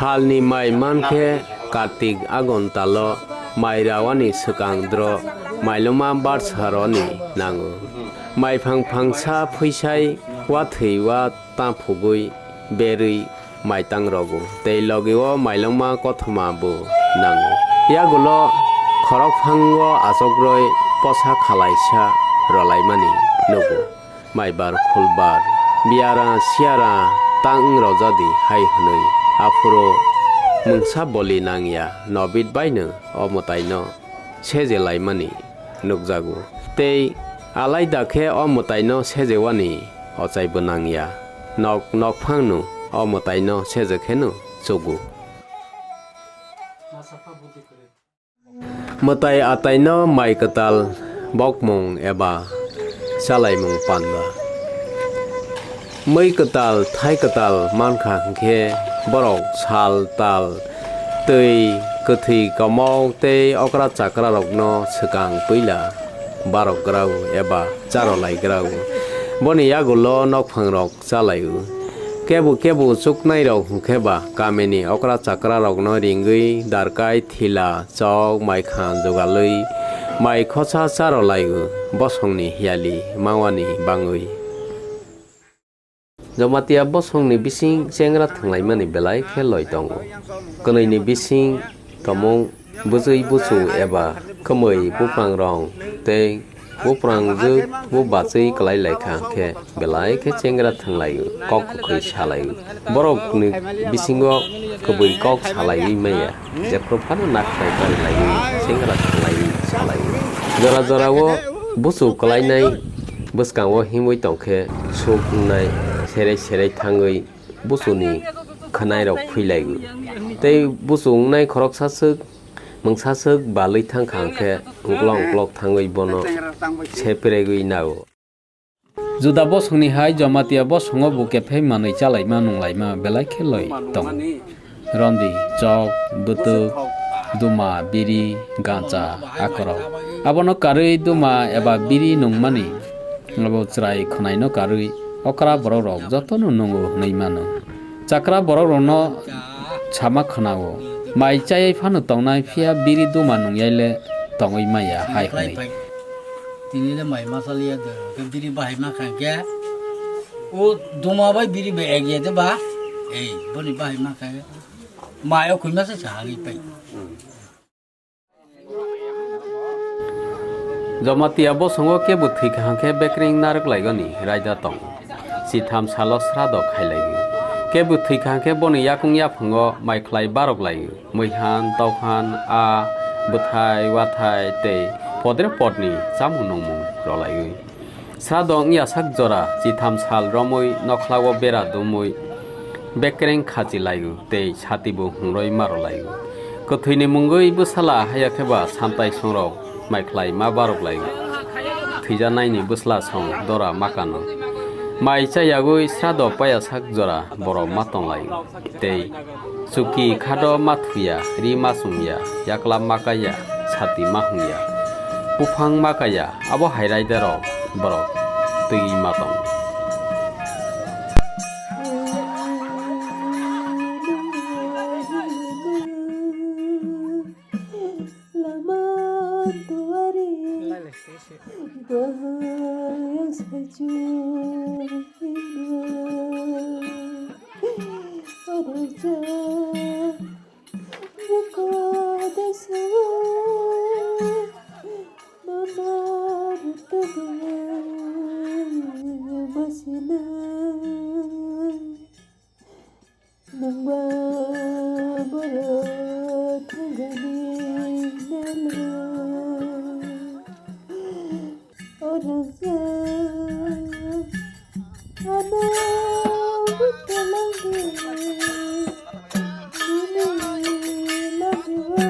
Halni mai mankhe Kartik agon talo mai rawani swkang dro mailoma barsa roni nango. Maiphang phangsa phuisai wathwi wa taphugwi berwi maitang rogo tei logi o mailoma kothoma bo nango. Yagulo khorok phango achokroi posa khalaisa rolaimani nugo. Maibar khulbar, biyara siyara ta wng rojadi hai hwnwi aphuru mungsa boli nangya Nobit baino o mwtaino seje laimani nukjago. Tei alaida khe o mwtaino sejewani ochaibo nangya. Nok nokphangno o mwtaino seje kheno chugo. Mwtai ataino mai kwtal bokmung eba chalaimung panda. Mwi kwtal, thai kwtal mankha hwnkhe borok sal, tal, twi, kwthwi, komok tei okra chakrarokno swkang puila barokgrao eba charolaigrao. Boni yagulo nokphangrok chalaio. Kebo kebo chuknairok hwnkhe ba kamini okra chakrarokno ringwi darkai thila, chok, maikha jugalwi mai khosa charolaio bosongni hiyali mawani bangwi. Jamatia bosongni bising chengra thwnglaimani belai khe loi tongo. Kwnwini bising tomung bwchwi buchu eba kwmwi buprangrong tei buprangjwk bo bachwi kwlai laikha hwnkhe belai khe chengra thwnglaio, kok kwkhwi salaio. Borokni bisingo kwbwi kok salaiwi maya, jephru phano nakhlai barilaiwi chengra thwnglaio salaio. Jora jorao buchu kwlainai bwskango himwi tongkhe suk wngnai, serei serei thangwi buchuni khwnairok phuilaio. Tei buchu wngnai khoroksa swk, mungsa swk balwi thangkha hwnkhe uklok uklok thangwi bono seperegwi nao. Juda bosongni hai Jamatia bosongo bo kephai manwi chalaima nunglaima belai khe loi tongo. Rondi, chok, bwtwk, duma, biri, gancha, akorok. Abono karwi duma eba biri nungmani abo chwrai khwnaino karwi okra borokrok jotono nungo hwnwi mano. Chakra borokrokno sama khwnao, mai chayai phano tongnai, phiya biri duma nungyaile tongwi maya hai hwnwi. Tini le mai ma saliya de, ke biri bahai ma kha ke. O duma bai biri be ek ye de ba. Ei, boni bahai ma kha ke. Mai o kui ma se sa hagi pai. Jamatia bosongo kebo thwikha hwnkhe bekreng narwk laigoni raida tong. Chitham salo srado khailaiwi. Kebo thwikha hwnkhe boni yakung yaphango mai khlai barok laiwi. Muihan, tokhan, a, bwthai, wathai tei podre podni chamung nungmung rwlaiwi. Srado wngya sak jora chitham sal romwi nokhlao bera dumwi bekreng khachi laio tei satibo hungroi maro laio. Kwthwini mungwi bwsala haya khe ba santai songrok mai khlai ma barok laio. Thwijanaini bwsla song dora ma kano. Mai chayagwi srado paya sak jora borok ma tong laio. Tei chuki khado ma thuya, ri ma chumya, yakla ma kaya, sati ma hungya, buphang ma kaya, abo hai raidarok borok twi ma tongo. Lama duari bahaya sachu hina. Oroja buka dasawa mama rutaga masina. Nungba borok thangani nelo. O rangsa, ano butalangi, nini lagiwa.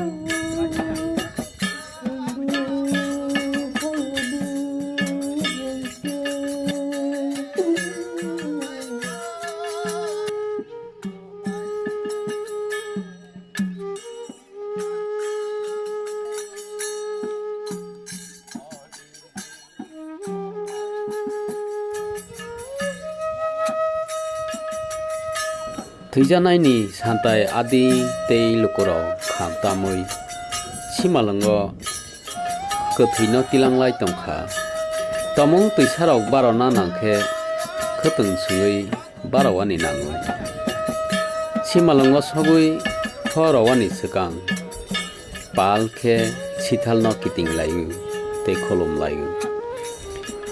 Thwijanaini santai adi tei lukurok kham tamwi simalwngo kwthwino tilanglai tongkha. Tomung twisarok barona nangkhe khwtwng swiwi barowani nango. Simalwngo sogwi phorowani swkang pal khe sithalno kiting lai-o tei khulum lai-o.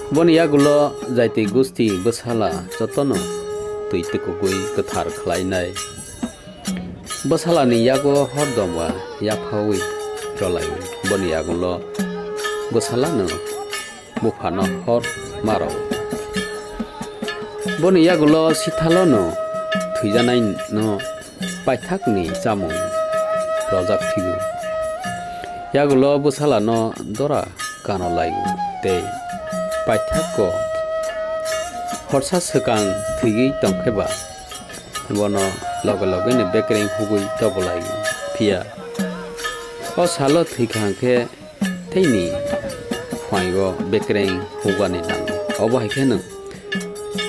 Boni yagulo jaiti gusti bwsala jotono twi tukugwi kwthar khlainai. Bwsalani yago hor dongba yaphaui rwlai-o. Boni yagulo bwsalano buphano hor maro. Boni yagulo sithalono thwijanaino paithakni chamung rojak phio. Yagulo bwsalano dora kano lai-o tei paithakgo horsa swkang thwigwi tongkhe ba bono loge logeno bekreng hugwi tobo lai-o. Phiya o salo thwikha hwnkhe teini phuaio bekreng hugani nango. Obo hai kheno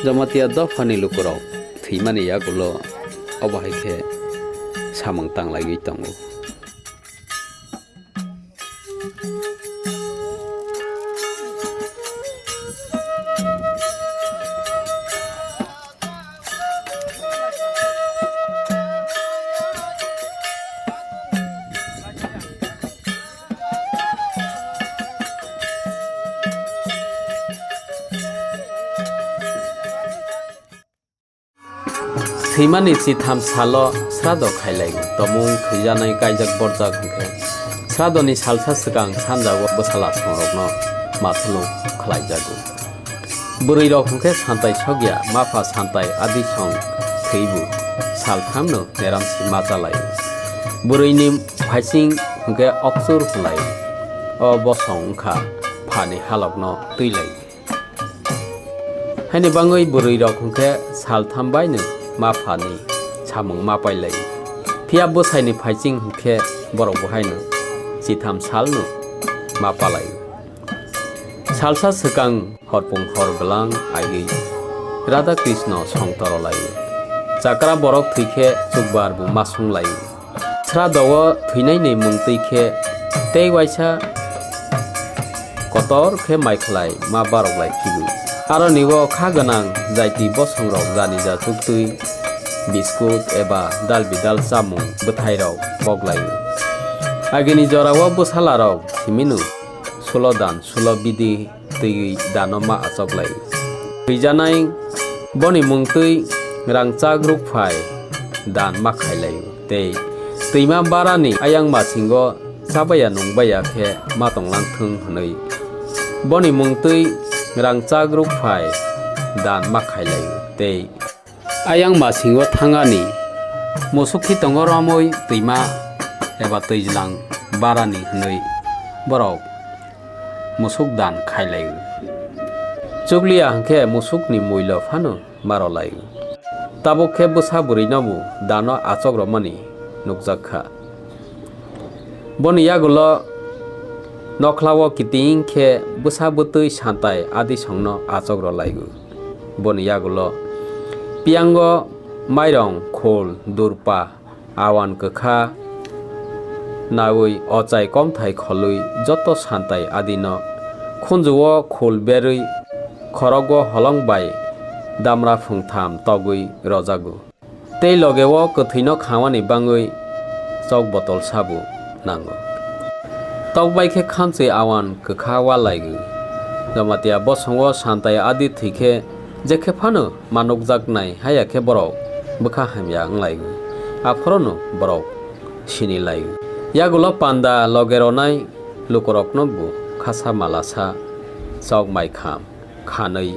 Jamatia dophani lukurok thwimani yagulo obo hai khe samung tanglaiwi tongo. Thwimani chitham salo srado khailai, tomung thwijanai kaijak borjak hwnkhe, sradoni salsa swkang sanjago bwsala songrokno mathulo khlaijago. Bwrwirok hwnkhe santai sokya, mapha santai adisong thwibu salthamno meramsi ma chalai. Bwrwini phaising hwnkhe okchur hwnlai, o bosong wngkha phani halokno twilai. Haini bangwi bwrwirok hwnkhe saltham baino ma phani samung ma pailai. Phiya bwsaini phaiching hwnkhe borok bo haino chitham salno ma palai. Salsa swkang horpung hor bwlang aiwi Radha Krishna song torolai. Chakra borok thwikhe chukbar bo ma sunglai. Srado-o thwinaini mung twi khe tei waisa kotor khe mai khlai ma barok lai phigwi. Aroni-o kha gwnang jaiti bosongrok jani ja chuktwi, biskut eba dal bidal chamung bwthairok pok lai-o. Agini jora-o bwsalarok simino sulo dan sulo bidi twi dano ma achok lai. Thwijanai boni mung twi rangchak rukphai dan ma khai lai tei twima barani ayang masingo chabaya nungbaya khe ma tonglang thung hwnwi boni mung twi rangchak rukphai dan ma khai lai tei ayang masingo thangani musuk khi tongo romwi twima eba twijlang barani hwnwi borok musuk dan khai lai-o. Chukliya hwnkhe musukni muilo phano ma rw lai-o. Tabuk khe bwsa bwrwinobo dano achok rwmani nukjak kha. Boni yagulo nokhlao kiting khe bwsa bwtwi santai adisongno achok rw lai-o. Boni yagulo piyango mairong, khul, durpa, awan kwkha nawi ochai komthai kholwi joto santai adino khunju-o khul berwi khorogo holong bai damra phungtham togwi rwjago. Tei loge-o kwthwino khamani bangwi chok botol sabo nango. Tokbai khe khamchwi awan kwkha wal lai-o. Jamatia bosongo santai adi thwi khe jekhe phano ma nukjaknai haya khe borok bwkha hamya wng lai-o. Aphorono borok sini lai-o. Yagulo panda loge ronai lukurokno bo khasa malasa chok mai kham khanwi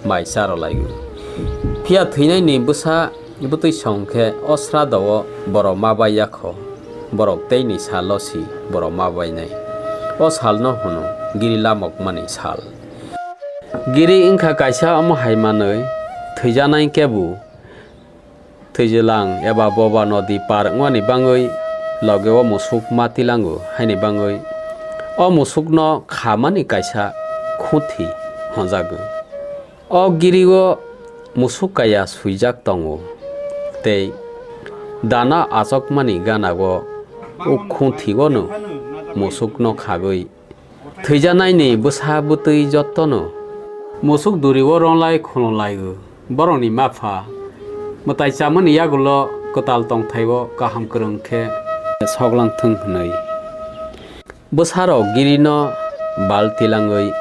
mai cha rw lai-o. Phiya thwinaini bwsa bwtwi song khe o srado-o borok ma bai ya kho, borok teini salo si borok ma bainai. O salno hwno giri lamokmani sal. Giri wngkha kaisa omo hai manwi thwijanai kebo thwijilang eba boba nodi par wngmani bangwi loge-o musuk ma tilango, haini bangwi o musukno khamani kaisa khuthi hwnjago. O giri-o musuk kaya swijak tongo tei Dano achokmani gana-o ukhung thigo'-no musukno khagwi thwijanaini bwsa bwtwi jottono musuk duri-o ronglai khulumlai-o. Borokni mapha mwtai chamani yagulo kwtal tongthai-o kaham kwrwng khe soglang thung hwnwi. Bwsarok girino bal tilangwi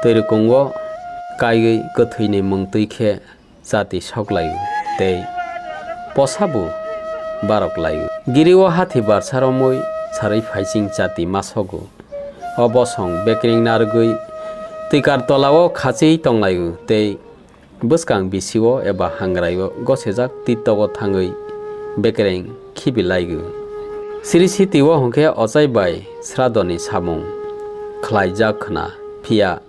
twi rwkungo kaiwi kwthwini mung twi khe chati soklaio tei posabo barok laio. Giri-o hathi barsa romwi sarwi phaiching chati ma sogo. O bosong bekreng narwgwi twikar tola-o khachwi tonglaio tei bwskang bisi-o eba hangrai-o gosejak titogo thangwi bekereng khibilaio. Siri siti-o hwnkhe ochai bai sradoni samung khlaijak khna, phiya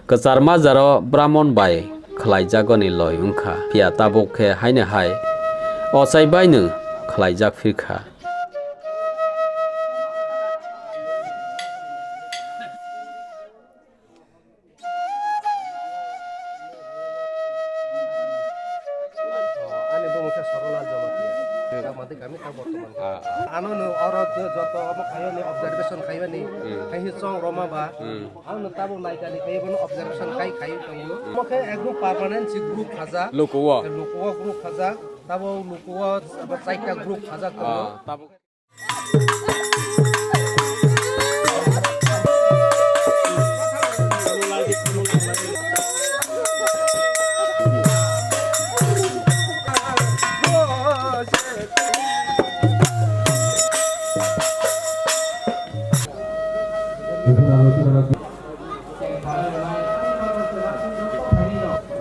kwchar majaro bramon bai khlaijagoni loi wngkha, phiya tabuk khe haino hai ochai baino khlaijak phirkha. Ani bumung khe Sorolal Jamatia. Hmm. Tak mati kami tak bortoman. Ah. Ano no oro jo-, joto omo khayo ni observation khayo ni. Hmm. Khahi chong roma ba. Hmm. Ano tabo naikali khayo bono observation khai khai tongo. Hmm. Omo khe ekdom permanent si group khaja. Lukuo. Lukuo group khaja. Tabo lukuo abo chaita group khaja tongo. Ah, tabo.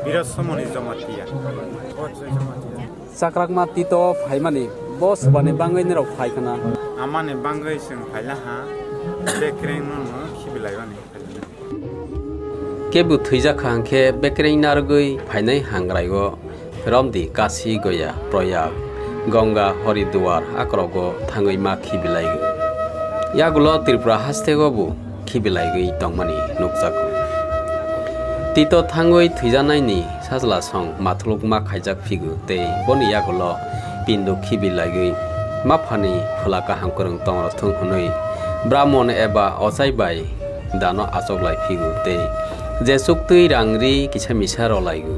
Birasomoni Jamatia. Chakrakma Tito phaimani bo swbani bangwi norok phai khna. Amani bangwi chwng phaila ha, bekreng no no khibilaimani. Kebo thwijak kha hwnkhe bekreng narwgwi phainai hangrai-o romdi Kashi, Goya, Proyag, Ganga, Haridwar akrogo thangwi ma khibilaio. Yagulo Tripura hasteo bo khibilaigwi tongmani nukjago. Tito thangwi thwijanaini sajlasong mathlukma khaijak phigo tei boni yagulo pindo khibilaigwi maphani phola kaham kwrwng tongro thung hwnwi bramon eba ochai bai dano achoklai phigo tei je chuktwi rang ri kisa misa rwlaigo.